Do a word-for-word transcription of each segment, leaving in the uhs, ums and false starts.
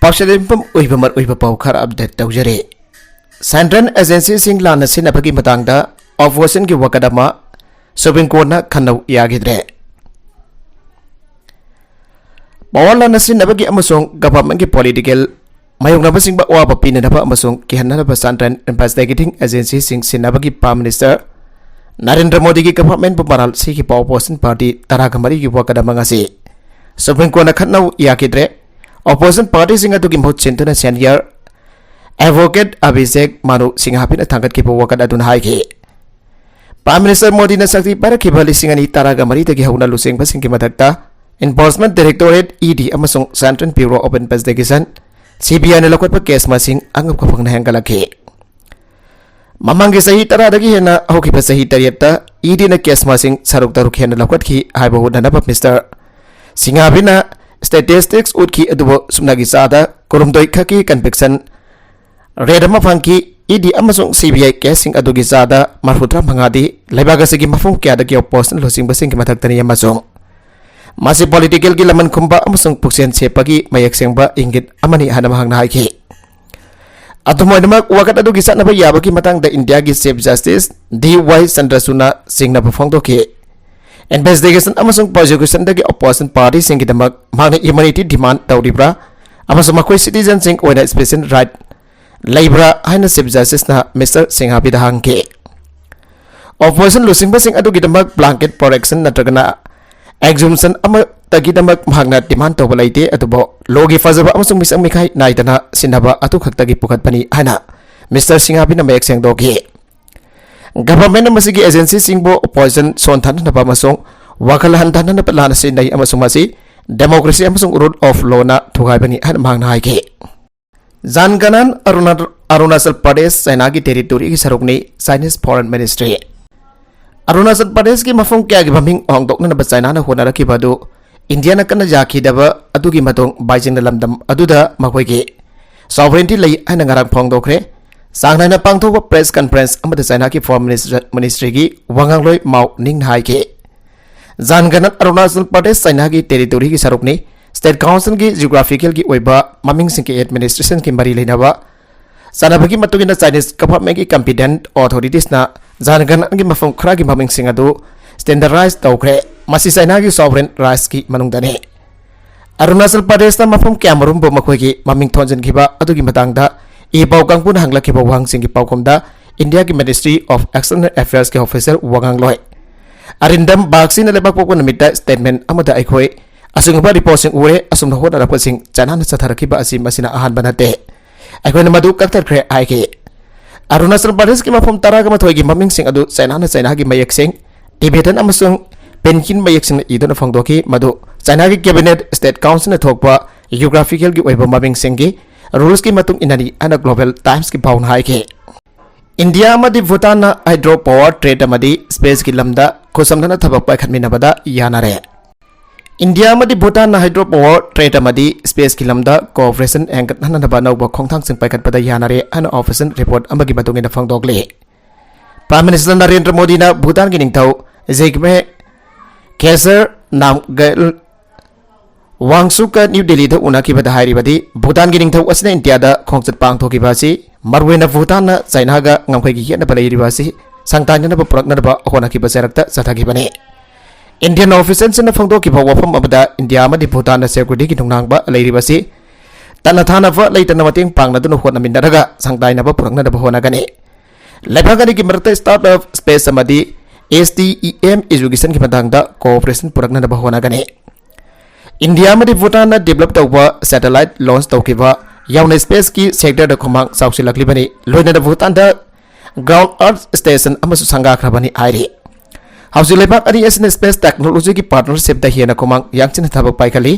ꯄꯥꯎꯁꯦꯜ ꯌꯨꯝꯐꯝ ꯑꯣꯏꯕ ꯃꯔꯨꯑꯣꯏꯕ ꯄꯥꯎ ꯈꯔ ꯑꯞꯗꯦꯠ ꯇꯧꯖꯔꯤ꯫ ꯁꯦꯟꯇ꯭ꯔꯦꯜ ꯑꯦꯖꯦꯟꯁꯤꯁꯤꯡ ꯂꯥꯟꯅ ꯁꯤꯟꯅꯕꯒꯤ ꯃꯇꯥꯡꯗ ꯑꯣꯄꯣꯖꯤꯁꯟꯒꯤ ꯋꯥꯀꯠ ꯑꯃ ꯁꯨꯄ꯭ꯔꯤꯝ ꯀꯣꯔꯠꯅ ꯈꯟꯅꯧ ꯌꯥꯈꯤꯗ꯭ꯔꯦ꯫ ꯄꯋꯥꯔ ꯂꯥꯟꯅ ꯁꯤꯟꯅꯕꯒꯤ ꯑꯃꯁꯨꯡ ꯒꯚꯔꯟꯃꯦꯟꯠꯀꯤ ꯄꯣꯂꯤꯇꯤꯀꯦꯜ ꯃꯥꯌꯣꯛꯅꯕꯁꯤꯡꯕꯨ ꯑꯋꯥꯕ ꯄꯤꯅꯅꯕ ꯑꯃꯁꯨꯡ ꯀꯤꯍꯟꯅꯅꯕ ꯁꯦꯟꯇ꯭ꯔꯦꯜ ꯏꯟꯚꯦꯁꯇꯤꯒꯦꯇꯤꯡ ꯑꯦꯖꯦꯟꯁꯤꯁꯤꯡ ꯁꯤꯟꯅꯕꯒꯤ ꯄ꯭ꯔꯥꯏꯝ ꯃꯤꯅꯤꯁꯇꯔ ꯅꯔꯦꯟꯗ꯭ꯔ ꯃꯣꯗꯤꯒꯤ ꯒꯚꯔꯟꯃꯦꯟꯠꯄꯨ ꯃꯔꯥꯜ ꯁꯤꯈꯤꯕ ꯑꯣꯄꯣꯖꯤꯁꯟ ꯄꯥꯔꯇꯤ ꯇꯔꯥꯒ ꯃꯔꯤꯒꯤ ꯋꯥꯀꯠ ꯑꯃ ꯉꯁꯤ ꯁꯨꯄ꯭ꯔꯤꯝ ꯀꯣꯔꯠꯅ ꯈꯟꯅꯧ ꯌꯥꯈꯤꯗ꯭ꯔꯦ꯫ ꯑꯣꯄꯣꯖꯤꯁꯟ ꯄꯥꯔꯇꯤꯁꯤꯡ ꯑꯗꯨꯒꯤ ꯃꯍꯨꯠ ꯁꯤꯟꯗꯨꯅ ꯁꯦꯅꯤꯌꯔ ꯑꯦꯗꯚꯣꯀꯦꯠ ꯑꯚꯤꯖꯦꯛ ꯃꯥꯅꯨ ꯁꯤꯡꯍꯥꯕꯤꯅ ꯊꯥꯡꯒꯠꯈꯤꯕ ꯋꯥꯀꯠ ꯑꯗꯨꯅ ꯍꯥꯏꯈꯤ꯫ ꯄ꯭ꯔꯥꯏꯝ ꯃꯤꯅꯤꯁꯇꯔ ꯃꯣꯗꯤꯅ ꯁꯛꯇꯤ ꯄꯥꯏꯔꯛꯈꯤꯕ ꯂꯤꯁꯤꯡ ꯑꯅꯤ ꯇꯔꯥꯃꯔꯤꯗꯒꯤ ꯍꯧꯅ ꯂꯨꯆꯤꯡꯕꯁꯤꯡꯒꯤ ꯃꯊꯛꯇ ꯏꯟꯐꯣꯔꯁꯃꯦꯟꯠ ꯗꯥꯏꯔꯦꯛꯇꯣꯔꯦꯠ, ꯏ ꯗꯤ, ꯑꯃꯁꯨꯡ central bureau of investigation, C B ꯑꯥꯏꯅ ꯂꯧꯈꯠꯄ ꯀꯦꯁ ꯃꯁꯤꯡ ꯑꯉꯛꯄ ꯐꯪꯅ ꯍꯦꯟꯒꯠꯂꯛꯈꯤ꯫ ꯃꯃꯥꯡꯒꯤ ꯆꯍꯤ ꯇꯔꯥꯗꯒꯤ ꯍꯦꯟꯅ ꯍꯧꯈꯤꯕ ꯆꯍꯤ ꯇꯔꯦꯠꯇ ꯏ ꯗꯤꯅ ꯀꯦꯁ ꯃꯁꯤꯡ ꯁꯔꯨꯛ ꯇꯔꯨꯛ ꯍꯦꯟꯅ ꯂꯧꯈꯠꯈꯤ ꯍꯥꯏꯕ ꯎꯠꯅꯅꯕ ꯃꯤꯁꯇꯔ ꯁꯤꯡꯍꯥꯕꯤꯅ ꯁ꯭ꯇꯦꯇꯤꯁꯇꯤꯛꯁ ꯎꯠꯈꯤ, ꯑꯗꯨꯕꯨ ꯁꯨꯞꯅꯒꯤ ꯆꯥꯗ ꯀꯨꯟꯍꯨꯝꯗꯣꯏ ꯈꯛꯀꯤ ꯀꯟꯚꯤꯛꯁꯟ ꯔꯦꯠ ꯑꯃ ꯐꯪꯈꯤ꯫ ꯏ ꯗꯤ ꯑꯃꯁꯨꯡ ꯁꯤ ꯕꯤ ꯑꯥꯏ ꯀꯦꯁꯁꯤꯡ ꯑꯗꯨꯒꯤ ꯆꯥꯗ ꯃꯔꯐꯨ ꯇꯔꯥꯃꯉꯥꯗꯤ ꯂꯩꯕꯥꯛ ꯑꯁꯤꯒꯤ ꯃꯐꯝ ꯀꯌꯥꯗꯒꯤ ꯑꯣꯄꯣꯖꯤꯁꯟ ꯂꯨꯆꯤꯡꯕꯁꯤꯡꯒꯤ ꯃꯊꯛꯇꯅꯤ ꯑꯃꯁꯨꯡ ꯃꯁꯤ ꯄꯣꯂꯤꯇꯤꯀꯦꯜꯒꯤ ꯂꯃꯟ ꯈꯨꯝꯕ ꯑꯃꯁꯨꯡ ꯄꯨꯛꯆꯦꯜ ꯁꯦꯞꯄꯒꯤ ꯃꯌꯦꯛ ꯁꯦꯡꯕ ꯏꯪꯒꯤꯠ ꯑꯃꯅꯤ ꯍꯥꯏꯅ ꯃꯍꯥꯛꯅ ꯍꯥꯏꯈꯤ꯫ ꯑꯗꯨꯝ ꯑꯣꯏꯅꯃꯛ, ꯋꯥꯀꯠ ꯑꯗꯨꯒꯤ ꯆꯠꯅꯕ ꯌꯥꯕꯒꯤ ꯃꯇꯥꯡꯗ ꯏꯟꯗꯤꯌꯥꯒꯤ ꯆꯤꯐ ꯖꯁꯇꯤꯁ ꯗꯤ ꯋꯥꯏ ꯆꯟꯗ꯭ꯔꯆꯨꯗꯅ ꯆꯤꯡꯅꯕ ꯐꯣꯡꯗꯣꯛꯈꯤ꯫ ꯏꯟꯚꯦꯁꯇꯤꯒꯦꯁꯟ ꯑꯃꯁꯨꯡ ꯄ꯭ꯔꯣꯁꯤꯀ꯭ꯌꯨꯁꯟꯗꯒꯤ ꯑꯣꯄꯣꯖꯤꯁꯟ ꯄꯥꯔꯇꯤꯁꯤꯡꯒꯤꯗꯃꯛ ꯃꯍꯥꯛꯅ ꯏꯝꯌꯨꯅꯤꯇꯤ ꯗꯤꯃꯥꯟꯗ ꯇꯧꯔꯤꯕ꯭ꯔꯥ ꯑꯃꯁꯨꯡ ꯃꯈꯣꯏ ꯁꯤꯇꯤꯖꯟꯁꯤꯡ ꯑꯣꯏꯅ ꯁ꯭ꯄꯦꯁꯤꯌꯦꯜ ꯔꯥꯏꯠ ꯂꯩꯕ꯭ꯔꯥ ꯍꯥꯏꯅ ꯆꯤꯐ ꯖꯁꯇꯤꯁꯅ ꯃꯤꯁꯇꯔ ꯁꯤꯡꯍꯥꯕꯤꯗ ꯍꯪꯈꯤ꯫ ꯑꯣꯄꯣꯖꯤꯁꯟ ꯂꯨꯆꯤꯡꯕꯁꯤꯡ ꯑꯗꯨꯒꯤꯗꯃꯛ ꯕ꯭ꯂꯥꯡꯀꯦꯠ ꯄ꯭ꯔꯣꯇꯦꯛꯁꯟ ꯅꯠꯇ꯭ꯔꯒꯅ ꯑꯦꯛꯖꯨꯝꯁꯟ ꯑꯃꯠꯇꯒꯤꯗꯃꯛ ꯃꯍꯥꯛꯅ ꯗꯤꯃꯥꯟꯗ ꯇꯧꯕ ꯂꯩꯇꯦ, ꯑꯗꯨꯕꯨ ꯂꯣꯒꯤ ꯐꯖꯕ ꯑꯃꯁꯨꯡ ꯃꯤꯆꯪ ꯃꯤꯈꯥꯏ ꯅꯥꯏꯗꯅ ꯁꯤꯟꯅꯕ ꯑꯗꯨꯈꯛꯇꯒꯤ ꯄꯨꯈꯠꯄꯅꯤ ꯍꯥꯏꯅ ꯃꯤꯁꯇꯔ ꯁꯤꯡꯍꯥꯕꯤꯅ ꯃꯌꯦꯛ ꯁꯦꯡꯗꯣꯛꯈꯤ꯫ ꯒꯚꯔꯟꯃꯦꯟꯠꯅ ꯃꯁꯤꯒꯤ ꯑꯦꯖꯦꯟꯁꯤꯁꯤꯡꯕꯨ ꯑꯣꯄꯣꯖꯤꯁꯟ ꯁꯣꯟꯊꯍꯟꯅꯕ ꯑꯃꯁꯨꯡ ꯋꯥꯈꯜ ꯍꯟꯊꯍꯟꯅꯕ ꯂꯥꯟꯅ ꯁꯤꯖꯤꯟꯅꯩ ꯑꯃꯁꯨꯡ ꯃꯁꯤ ꯗꯦꯃꯣꯀ꯭ꯔꯦꯁꯤ ꯑꯃꯁꯨꯡ ꯔꯨꯜ ꯑꯣꯐ ꯂꯣꯅ ꯊꯨꯒꯥꯏꯕꯅꯤ ꯍꯥꯏꯅ ꯃꯍꯥꯛꯅ ꯍꯥꯏꯈꯤ꯫ ꯖꯥꯟꯒꯅꯥꯟ ꯑꯔꯨꯅꯥ-, ꯑꯔꯨꯅꯥꯆꯜ ꯄ꯭ꯔꯗꯦꯁ ꯆꯥꯏꯅꯥꯒꯤ ꯇꯦꯔꯤꯇꯣꯔꯤꯒꯤ ꯁꯔꯨꯛꯅꯤ, ꯆꯥꯏꯅꯤꯁ ꯐꯣꯔꯦꯟ ꯃꯤꯅꯤꯁꯇ꯭ꯔꯤ꯫ ꯑꯔꯨꯅꯥꯆꯜ ꯄ꯭ꯔꯗꯦꯁꯀꯤ ꯃꯐꯝ ꯀꯌꯥꯒꯤ ꯃꯃꯤꯡ ꯍꯣꯡꯗꯣꯛꯅꯅꯕ ꯆꯥꯏꯅꯥꯅ ꯍꯣꯠꯅꯔꯛꯈꯤꯕ ꯑꯗꯨ ꯏꯟꯗꯤꯌꯥꯅ ꯀꯟꯅ ꯌꯥꯈꯤꯗꯕ ꯑꯗꯨꯒꯤ ꯃꯇꯨꯡ ꯕꯥꯏꯖꯤꯡꯅ ꯂꯝꯗꯝ ꯑꯗꯨꯗ ꯃꯈꯣꯏꯒꯤ ꯁꯣꯚꯔꯦꯟꯇꯤ ꯂꯩ ꯍꯥꯏꯅ ꯉꯔꯥꯡ ꯐꯣꯡꯗꯣꯛꯈ꯭ꯔꯦ꯫ ꯆꯥꯡ ꯅꯥꯏꯅ ꯄꯥꯡꯊꯣꯛꯄ ꯄ꯭ꯔꯦꯁ ꯀꯟꯐꯔꯦꯟꯁ ꯑꯃꯗ ꯆꯥꯏꯅꯥꯒꯤ ꯐꯣꯔꯦꯟ ꯃꯤꯅꯤꯁꯇ꯭ꯔ-, ꯃꯤꯅꯤꯁꯇ꯭ꯔꯤꯒꯤ ꯋꯥꯉꯥꯡꯂꯣꯏ ꯃꯥꯎ ꯅꯤꯡꯅ ꯍꯥꯏꯈꯤ, ꯖꯥꯟꯒꯅꯥꯟ ꯑꯔꯨꯅꯥꯆꯜ ꯄ꯭ꯔꯗꯦꯁ ꯆꯥꯏꯅꯥꯒꯤ ꯇꯦꯔꯤꯇꯣꯔꯤꯒꯤ ꯁꯔꯨꯛꯅꯤ꯫ State Councilꯒꯤ geographicalꯒꯤ ꯑꯣꯏꯕ ꯃꯃꯤꯡꯁꯤꯡꯒꯤ administrationꯒꯤ ꯃꯔꯤ ꯂꯩꯅꯕ ꯆꯥꯟꯅꯕꯒꯤ ꯃꯇꯨꯡ ꯏꯟꯅ Chinese governmentꯀꯤ competent authoritiesꯅ ꯖꯅꯒꯅꯒꯤ ꯃꯐꯝ ꯈꯔꯒꯤ ꯃꯃꯤꯡꯁꯤꯡ ꯑꯗꯨ standardize ꯇꯧꯈ꯭ꯔꯦ꯫ ꯃꯁꯤ ꯆꯥꯏꯅꯥꯒꯤ sovereign rightsꯀꯤ ꯃꯅꯨꯡꯗꯅꯤ꯫ ꯑꯔꯨꯅꯥꯆꯜ ꯄ꯭ꯔꯗꯦꯁꯇ ꯃꯐꯝ ꯀꯌꯥꯃꯔꯨꯝꯕꯨ ꯃꯈꯣꯏꯒꯤ ꯃꯃꯤꯡ ꯊꯣꯟꯖꯤꯟꯈꯤꯕ ꯑꯗꯨꯒꯤ ꯃꯇꯥꯡꯗ ꯏ ꯄꯥꯎ ꯀꯥꯡꯕꯨꯅ ꯍꯪꯂꯛꯈꯤꯕ ꯋꯥꯍꯪꯁꯤꯡꯒꯤ ꯄꯥꯎꯈꯨꯝꯗ Indiaꯒꯤ Ministry of External Affairsꯀꯤ official ꯋꯥꯉꯥꯡꯂꯣꯏ ꯑꯔꯤꯟꯗꯝ ꯕꯥꯒꯆꯤꯅ ꯂꯩꯕꯥꯛꯄꯣꯛꯄ ꯅꯨꯃꯤꯠꯇ statement ꯑꯃꯗ ꯑꯩꯈꯣꯏ ꯑꯁꯤꯒꯨꯝꯕ reportꯁꯤꯡ ꯎꯔꯦ, ꯑꯁꯨꯝꯅ ꯍꯣꯠꯅꯔꯛꯄꯁꯤꯡ ꯆꯥꯏꯅꯥꯅ ꯆꯠꯊꯔꯛꯈꯤꯕ ꯑꯁꯤ ꯃꯁꯤꯅ ꯑꯍꯥꯟꯕ ꯅꯠꯇꯦ꯫ ꯑꯩꯈꯣꯏꯅ ꯃꯗꯨ ꯀꯛꯊꯠꯈ꯭ꯔꯦ ꯍꯥꯏꯈꯤ꯫ ꯑꯔꯨꯅꯥꯆꯜ ꯄ꯭ꯔꯗꯦꯁꯀꯤ ꯃꯐꯝ ꯇꯔꯥꯒ ꯃꯥꯊꯣꯏꯒꯤ ꯃꯃꯤꯡꯁꯤꯡ ꯑꯗꯨ ꯆꯥꯏꯅꯥꯅ ꯆꯥꯏꯅꯥꯒꯤ ꯃꯌꯦꯛꯁꯤꯡ, Tibetan ꯑꯃꯁꯨꯡ Pinyin ꯃꯌꯦꯛꯁꯤꯡꯅ ꯏꯗꯨꯅ ꯐꯣꯡꯗꯣꯛꯈꯤ, ꯃꯗꯨ ꯆꯥꯏꯅꯥꯒꯤ cabinet state councilꯅ ꯊꯣꯛꯄ geographicalꯒꯤ ꯑꯣꯏꯕ ꯃꯃꯤꯡꯁꯤꯡꯒꯤ rulesꯀꯤ ꯃꯇꯨꯡ ꯏꯟꯅꯅꯤ ꯍꯥꯏꯅ Global Timesꯀꯤ ꯄꯥꯎꯅ ꯍꯥꯏꯈꯤ꯫ ꯏꯟꯗꯤꯌꯥ ꯑꯃꯗꯤ ꯚꯨꯇꯥꯟꯅ hydro power trade ꯑꯃꯗꯤ spaceꯀꯤ ꯂꯝꯗ ꯈꯨꯠꯁꯝꯅꯅ ꯊꯕꯛ ꯄꯥꯏꯈꯠꯃꯤꯟꯅꯕꯗ ꯌꯥꯅꯔꯦ꯫ ꯏꯟꯗꯤꯌꯥ ꯑꯃꯗꯤ ꯚꯨꯇꯥꯟꯅ hydro power trade ꯑꯃꯗꯤ spaceꯀꯤ ꯂꯝꯗ cooperation ꯍꯦꯟꯒꯠꯍꯟꯅꯕ ꯑꯅꯧꯕ ꯈꯣꯡꯊꯥꯡꯁꯤꯡ ꯄꯥꯏꯈꯠꯄꯗ ꯌꯥꯅꯔꯦ ꯍꯥꯏꯅ official report ꯑꯃꯒꯤ ꯃꯇꯨꯡ ꯏꯟꯅ ꯐꯣꯡꯗꯣꯛꯂꯤ꯫ Prime Minister ꯅꯔꯦꯟꯗ꯭ꯔ ꯃꯣꯗꯤꯅ ꯚꯨꯇꯥꯟꯒꯤ ꯅꯤꯡꯊꯧ ꯖꯤꯒꯃꯦ ꯈꯦꯁꯔ ꯅꯥꯝꯒꯦꯜ ꯋꯥꯡꯆꯨꯛꯀ ꯅ꯭ꯌꯨ ꯗꯦꯜꯂꯤꯗ ꯎꯅꯈꯤꯕꯗ ꯍꯥꯏꯔꯤꯕꯗꯤ, ꯚꯨꯇꯥꯟꯒꯤ ꯅꯤꯡꯊꯧ ꯑꯁꯤꯅ ꯏꯟꯗꯤꯌꯥꯗ ꯈꯣꯡꯆꯠ ꯄꯥꯡꯊꯣꯛꯈꯤꯕ ꯑꯁꯤ ꯃꯔꯨꯑꯣꯏꯅ ꯚꯨꯇꯥꯟꯅ ꯆꯥꯏꯅꯥꯒ ꯉꯝꯈꯩꯒꯤ ꯌꯦꯠꯅꯕ ꯂꯩꯔꯤꯕ ꯑꯁꯤ ꯁꯪꯇꯥꯏꯅꯅꯕ ꯄꯨꯔꯛꯅꯅꯕ ꯍꯣꯠꯅꯈꯤꯕ ꯆꯦꯔꯛꯇ ꯆꯠꯊꯈꯤꯕꯅꯤ꯫ Indian officialꯁꯤꯡꯅ ꯐꯣꯡꯗꯣꯛꯈꯤꯕ ꯋꯥꯐꯝ ꯑꯃꯗ ꯏꯟꯗꯤꯌꯥ ꯑꯃꯗꯤ ꯚꯨꯇꯥꯟꯅ securityꯒꯤ ꯅꯨꯡꯅꯥꯡꯕ ꯂꯩꯔꯤꯕ ꯑꯁꯤ ꯇꯠꯅ ꯊꯥꯅꯕ ꯂꯩꯇꯅ ꯃꯇꯦꯡ ꯄꯥꯡꯅꯗꯨꯅ ꯍꯣꯠꯅꯃꯤꯟꯅꯔꯒ ꯁꯪꯇꯥꯏꯅꯕ ꯄꯨꯔꯛꯅꯅꯕ ꯍꯣꯠꯅꯒꯅꯤ꯫ ꯂꯩꯕꯥꯛ ꯑꯅꯤꯒꯤ ꯃꯔꯛꯇ start up space ꯑꯃꯗꯤ STEM educationꯒꯤ ꯃꯇꯥꯡꯗ cooperation ꯄꯨꯔꯛꯅꯅꯕ ꯍꯣꯠꯅꯒꯅꯤ꯫ ꯏꯟꯗꯤꯌꯥ ꯑꯃꯗꯤ ꯚꯨꯇꯥꯟꯅ develop ꯇꯧꯕ satellite launch ꯇꯧꯈꯤꯕ ꯌꯥꯎꯅ spaceꯀꯤ sectorꯗ ꯈꯨꯃꯥꯡ ꯆꯥꯎꯁꯤꯜꯂꯛꯂꯤꯕꯅꯤ꯫ ꯂꯣꯏꯅꯅ ꯚꯨꯇꯥꯟꯗ ground earth station ꯑꯃꯁꯨ ꯁꯪꯒꯥꯈ꯭ꯔꯕꯅꯤ ꯍꯥꯏꯔꯤ꯫ ꯍꯧꯖꯤꯛ ꯂꯩꯕꯥꯛ ꯑꯅꯤ ꯑꯁꯤꯅ space technologyꯒꯤ partnershipꯇ ꯍꯦꯟꯅ ꯈꯨꯃꯥꯡ ꯌꯥꯡꯁꯤꯟꯅ ꯊꯕꯛ ꯄꯥꯏꯈꯠꯂꯤ꯫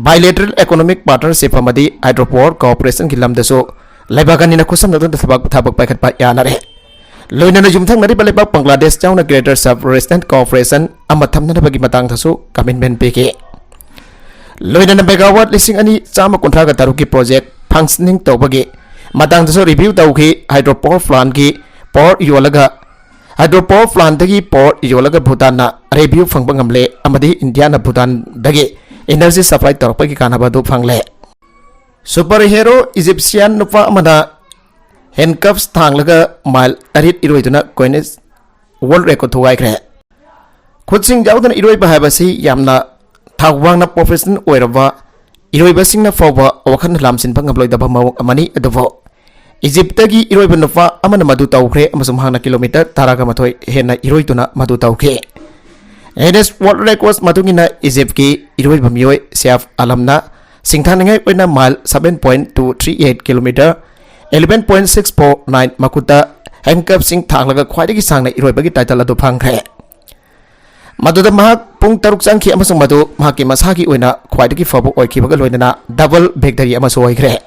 Bilateral economic partnership ꯑꯃꯗꯤ hydropower cooperationꯒꯤ ꯂꯝꯗꯁꯨ ꯂꯩꯕꯥꯛ ꯑꯅꯤꯅ ꯈꯨꯠꯁꯝꯅꯗꯨꯅ ꯊꯕꯛ, ꯊꯕꯛ ꯄꯥꯏꯈꯠꯄ ꯌꯥꯅꯔꯦ꯫ ꯂꯣꯏꯅꯅ ꯌꯨꯝꯊꯪꯅꯔꯤꯕ ꯂꯩꯕꯥꯛ ꯕꯪꯒ꯭ꯂꯥꯗꯦꯁ ꯌꯥꯎꯅ greater sub-regional cooperation ꯑꯃ ꯊꯝꯅꯅꯕꯒꯤ ꯃꯇꯥꯡꯗꯁꯨ commitment ꯄꯤꯈꯤ꯫ ꯂꯣꯏꯅꯅ megawatt ꯂꯤꯁꯤꯡ ꯑꯅꯤ ꯆꯥꯝꯃ ꯀꯨꯟꯊ꯭ꯔꯥꯒ ꯇꯔꯨꯛꯀꯤ project functioning ꯇꯧꯕꯒꯤ ꯃꯇꯥꯡꯗꯁꯨ review ꯇꯧꯈꯤ꯫ Hydropower plantꯀꯤ power ꯌꯣꯜꯂꯒ, hydropower plantꯗꯒꯤ power ꯌꯣꯜꯂꯒ ꯚꯨꯇꯥꯟꯅ revenue ꯐꯪꯕ ꯉꯝꯂꯦ ꯑꯃꯗꯤ ꯏꯟꯗꯤꯌꯥꯅ ꯚꯨꯇꯥꯟꯗꯒꯤ ꯏꯅꯔꯖꯤ ꯁꯄ꯭ꯂꯥꯏ ꯇꯧꯔꯛꯄꯒꯤ ꯀꯥꯟꯅꯕ ꯑꯗꯨ ꯐꯪꯂꯦ꯫ ꯁꯨꯄꯔ ꯍꯦꯔꯣ ꯏꯖꯤꯞꯁꯤꯌꯥꯟ ꯅꯨꯄꯥ ꯑꯃꯅ ꯍꯦꯟꯀꯐꯁ ꯊꯥꯡꯂꯒ ꯃꯥꯏꯜ ꯇꯔꯦꯠ ꯏꯔꯣꯏꯗꯨꯅ ꯒꯤꯅꯤꯁ ꯋꯥꯔꯜꯗ ꯔꯦꯀꯣꯔꯗ ꯊꯨꯒꯥꯏꯈ꯭ꯔꯦ꯫ ꯈꯨꯠꯁꯤꯡ ꯌꯥꯎꯗꯅ ꯏꯔꯣꯏꯕ ꯍꯥꯏꯕꯁꯤ ꯌꯥꯝꯅ ꯊꯥꯛ ꯋꯥꯡꯅ ꯄ꯭ꯔꯣꯐꯦꯁꯅꯦꯜ ꯑꯣꯏꯔꯕ ꯏꯔꯣꯏꯕꯁꯤꯡꯅ ꯐꯥꯎꯕ ꯋꯥꯈꯜꯅ ꯂꯥꯝꯁꯤꯟꯕ ꯉꯝꯂꯣꯏꯗꯕ ꯃꯑꯣꯡ ꯑꯃꯅꯤ꯫ ꯑꯗꯨꯕꯨ ꯏꯖꯤꯞꯇꯒꯤ ꯏꯔꯣꯏꯕ ꯅꯨꯄꯥ ꯑꯃꯅ ꯃꯗꯨ ꯇꯧꯈ꯭ꯔꯦ ꯑꯃꯁꯨꯡ ꯃꯍꯥꯛꯅ ꯀꯤꯂꯣꯃꯤꯇꯔ ꯇꯔꯥꯒ ꯃꯥꯊꯣꯏ ꯍꯦꯟꯅ ꯏꯔꯣꯏꯗꯨꯅ ꯃꯗꯨ ꯇꯧꯈꯤ꯫ ꯒꯤꯅꯤꯁ ꯋꯥꯔꯜꯗ ꯔꯦꯀꯣꯔꯗ ꯃꯇꯨꯡ ꯏꯟꯅ, ꯏꯖꯤꯞꯀꯤ ꯏꯔꯣꯏꯕ ꯃꯤꯑꯣꯏ ꯁꯦꯐ ꯑꯂꯝꯅ ꯁꯤꯡꯊꯥꯅꯤꯡꯉꯥꯏ ꯑꯣꯏꯅ mile seven point two three eight kilometer, eleven point six four nine ꯃꯈꯨꯠꯇ ꯍꯦꯟꯀꯐꯁꯤꯡ ꯊꯥꯡꯂꯒ ꯈ꯭ꯋꯥꯏꯗꯒꯤ ꯁꯥꯡꯅ ꯏꯔꯣꯏꯕꯒꯤ ꯇꯥꯏꯇꯜ ꯑꯗꯨ ꯐꯪꯈ꯭ꯔꯦ꯫ ꯃꯗꯨꯗ ꯃꯍꯥꯛ ꯄꯨꯡ ꯇꯔꯨꯛ ꯆꯪꯈꯤ ꯑꯃꯁꯨꯡ ꯃꯗꯨ ꯃꯍꯥꯛꯀꯤ ꯃꯁꯥꯒꯤ ꯑꯣꯏꯅ ꯈ꯭ꯋꯥꯏꯗꯒꯤ ꯐꯕ ꯑꯣꯏꯈꯤꯕꯒ ꯂꯣꯏꯅꯅ ꯗꯕꯜ ꯚꯤꯛꯇꯔꯤ ꯑꯃꯁꯨ ꯑꯣꯏꯈ꯭ꯔꯦ꯫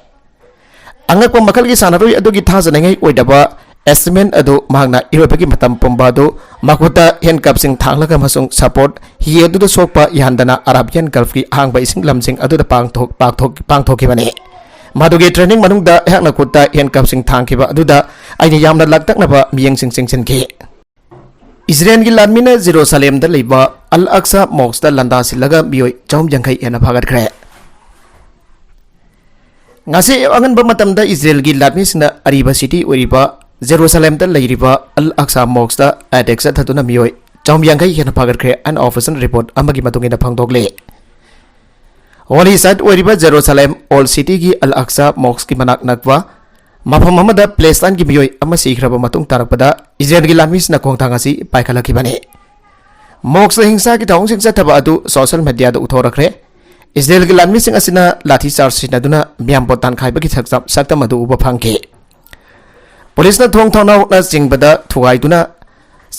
ꯑꯉꯛꯄ ꯃꯈꯜꯒꯤ ꯁꯥꯟꯅꯔꯣꯏ ꯑꯗꯨꯒꯤ ꯊꯥꯖꯅꯤꯡꯉꯥꯏ ꯑꯣꯏꯗꯕ ꯑꯦꯆꯤꯞꯃꯦꯟ ꯑꯗꯨ ꯃꯍꯥꯛꯅ ꯏꯔꯣꯏꯕꯒꯤ ꯃꯇꯝ ꯄꯨꯝꯕ ꯑꯗꯨ ꯃꯈꯨꯠꯇ ꯍꯦꯟꯀꯐꯁꯤꯡ ꯊꯥꯡꯂꯒ ꯑꯃꯁꯨꯡ ꯁꯄꯣꯔꯠ ꯍꯤ ꯑꯗꯨꯗ ꯁꯣꯛꯄ ꯌꯥꯍꯟꯗꯅ ꯑꯔꯥꯕꯤꯌꯥꯟ ꯒꯜꯐꯀꯤ ꯑꯍꯥꯡꯕ ꯏꯁꯤꯡ ꯂꯝꯁꯤꯡ ꯑꯗꯨꯗ ꯄꯥꯡꯊꯣꯛ-, ꯄꯥꯡꯊꯣꯛ-, ꯄꯥꯡꯊꯣꯛꯈꯤꯕꯅꯤ꯫ ꯃꯗꯨꯒꯤ ꯇ꯭ꯔꯦꯅꯤꯡ ꯃꯅꯨꯡꯗ ꯑꯩꯍꯥꯛꯅ ꯈꯨꯠꯇ ꯍꯦꯟꯀꯐꯁꯤꯡ ꯊꯥꯡꯈꯤꯕ ꯑꯗꯨꯗ ꯑꯩꯅ ꯌꯥꯝꯅ ꯂꯥꯡꯇꯛꯅꯕ ꯃꯤꯠꯌꯦꯡꯁꯤꯡ ꯆꯤꯡꯁꯤꯟꯈꯤ꯫ ꯏꯖꯔꯦꯜꯒꯤ ꯂꯥꯟꯃꯤꯅ ꯖꯦꯔꯨꯁꯥꯂꯦꯝꯗ ꯂꯩꯕ ꯑꯜ ꯑꯛꯁꯥ ꯃꯣꯁꯛꯇ ꯂꯥꯟꯗꯥꯁꯤꯜꯂꯒ ꯃꯤꯑꯣꯏ ꯆꯍꯨꯝ ꯌꯥꯡꯈꯩ ꯍꯦꯟꯅ ꯐꯥꯒꯠꯈ꯭ꯔꯦ꯫ ꯉꯁꯤ ꯑꯉꯟꯕ ꯃꯇꯝꯗ ꯏꯖꯔꯦꯜꯒꯤ ꯂꯥꯟꯃꯤꯁꯤꯡꯅ ꯑꯔꯤꯕ ꯁꯤꯇꯤ ꯑꯣꯏꯔꯤꯕ ꯖꯦꯔꯨꯁꯥꯂꯦꯝꯗ ꯂꯩꯔꯤꯕ ꯑꯜ ꯑꯛꯁꯥ ꯃꯣꯁꯛꯇ ꯑꯦꯇꯦꯛ ꯆꯠꯊꯗꯨꯅ ꯃꯤꯑꯣꯏ ꯆꯍꯨꯝ ꯌꯥꯡꯈꯩ ꯍꯦꯟꯅ ꯐꯥꯒꯠꯈ꯭ꯔꯦ ꯍꯥꯏꯅ ꯑꯣꯐꯤꯁꯤꯌꯦꯜ ꯔꯤꯄꯣꯔꯠ ꯑꯃꯒꯤ ꯃꯇꯨꯡ ꯏꯟꯅ ꯐꯣꯡꯗꯣꯛꯂꯤ꯫ ꯍꯣꯂꯤ ꯁꯥꯏꯠ ꯑꯣꯏꯔꯤꯕ ꯖꯦꯔꯨꯁꯥꯂꯦꯝ ꯑꯣꯜ ꯁꯤꯇꯤꯒꯤ ꯑꯜ ꯑꯛꯁꯥ ꯃꯣꯁꯛꯀꯤ ꯃꯅꯥꯛ ꯅꯛꯄ ꯃꯐꯝ ꯑꯃꯗ ꯄꯦꯂꯦꯁꯇꯥꯏꯟꯒꯤ ꯃꯤꯑꯣꯏ ꯑꯃ ꯁꯤꯈ꯭ꯔꯕ ꯃꯇꯨꯡ ꯇꯥꯔꯛꯄꯗ ꯏꯖꯔꯦꯜꯒꯤ ꯂꯥꯟꯃꯤꯁꯤꯡꯅ ꯈꯣꯡꯊꯥꯡ ꯑꯁꯤ ꯄꯥꯏꯈꯠꯂꯛꯈꯤꯕꯅꯤ꯫ ꯃꯣꯁꯛꯇ ꯍꯤꯡꯁꯥꯒꯤ ꯊꯧꯑꯣꯡꯁꯤꯡ ꯆꯠꯊꯕ ꯑꯗꯨ ꯁꯣꯁꯤꯌꯦꯜ ꯃꯤꯗꯤꯌꯥꯗ ꯎꯠꯊꯣꯔꯛꯈ꯭ꯔꯦ꯫ ꯏꯖꯔꯦꯜꯒꯤ ꯂꯥꯟꯃꯤꯁꯤꯡ ꯑꯁꯤꯅ ꯂꯥꯊꯤ ꯆꯥꯔꯖ ꯁꯤꯖꯤꯟꯅꯗꯨꯅ ꯃꯤꯌꯥꯝꯕꯨ ꯇꯥꯟꯈꯥꯏꯕꯒꯤ ꯁꯛꯇꯝ, ꯁꯛꯇꯝ ꯑꯗꯨ ꯎꯕ ꯐꯪꯈꯤ꯫ ꯄꯨꯂꯤꯁꯅ ꯊꯣꯡ ꯊꯣꯡꯅꯥꯎꯅ ꯆꯤꯡꯕꯗ ꯊꯨꯒꯥꯏꯗꯨꯅ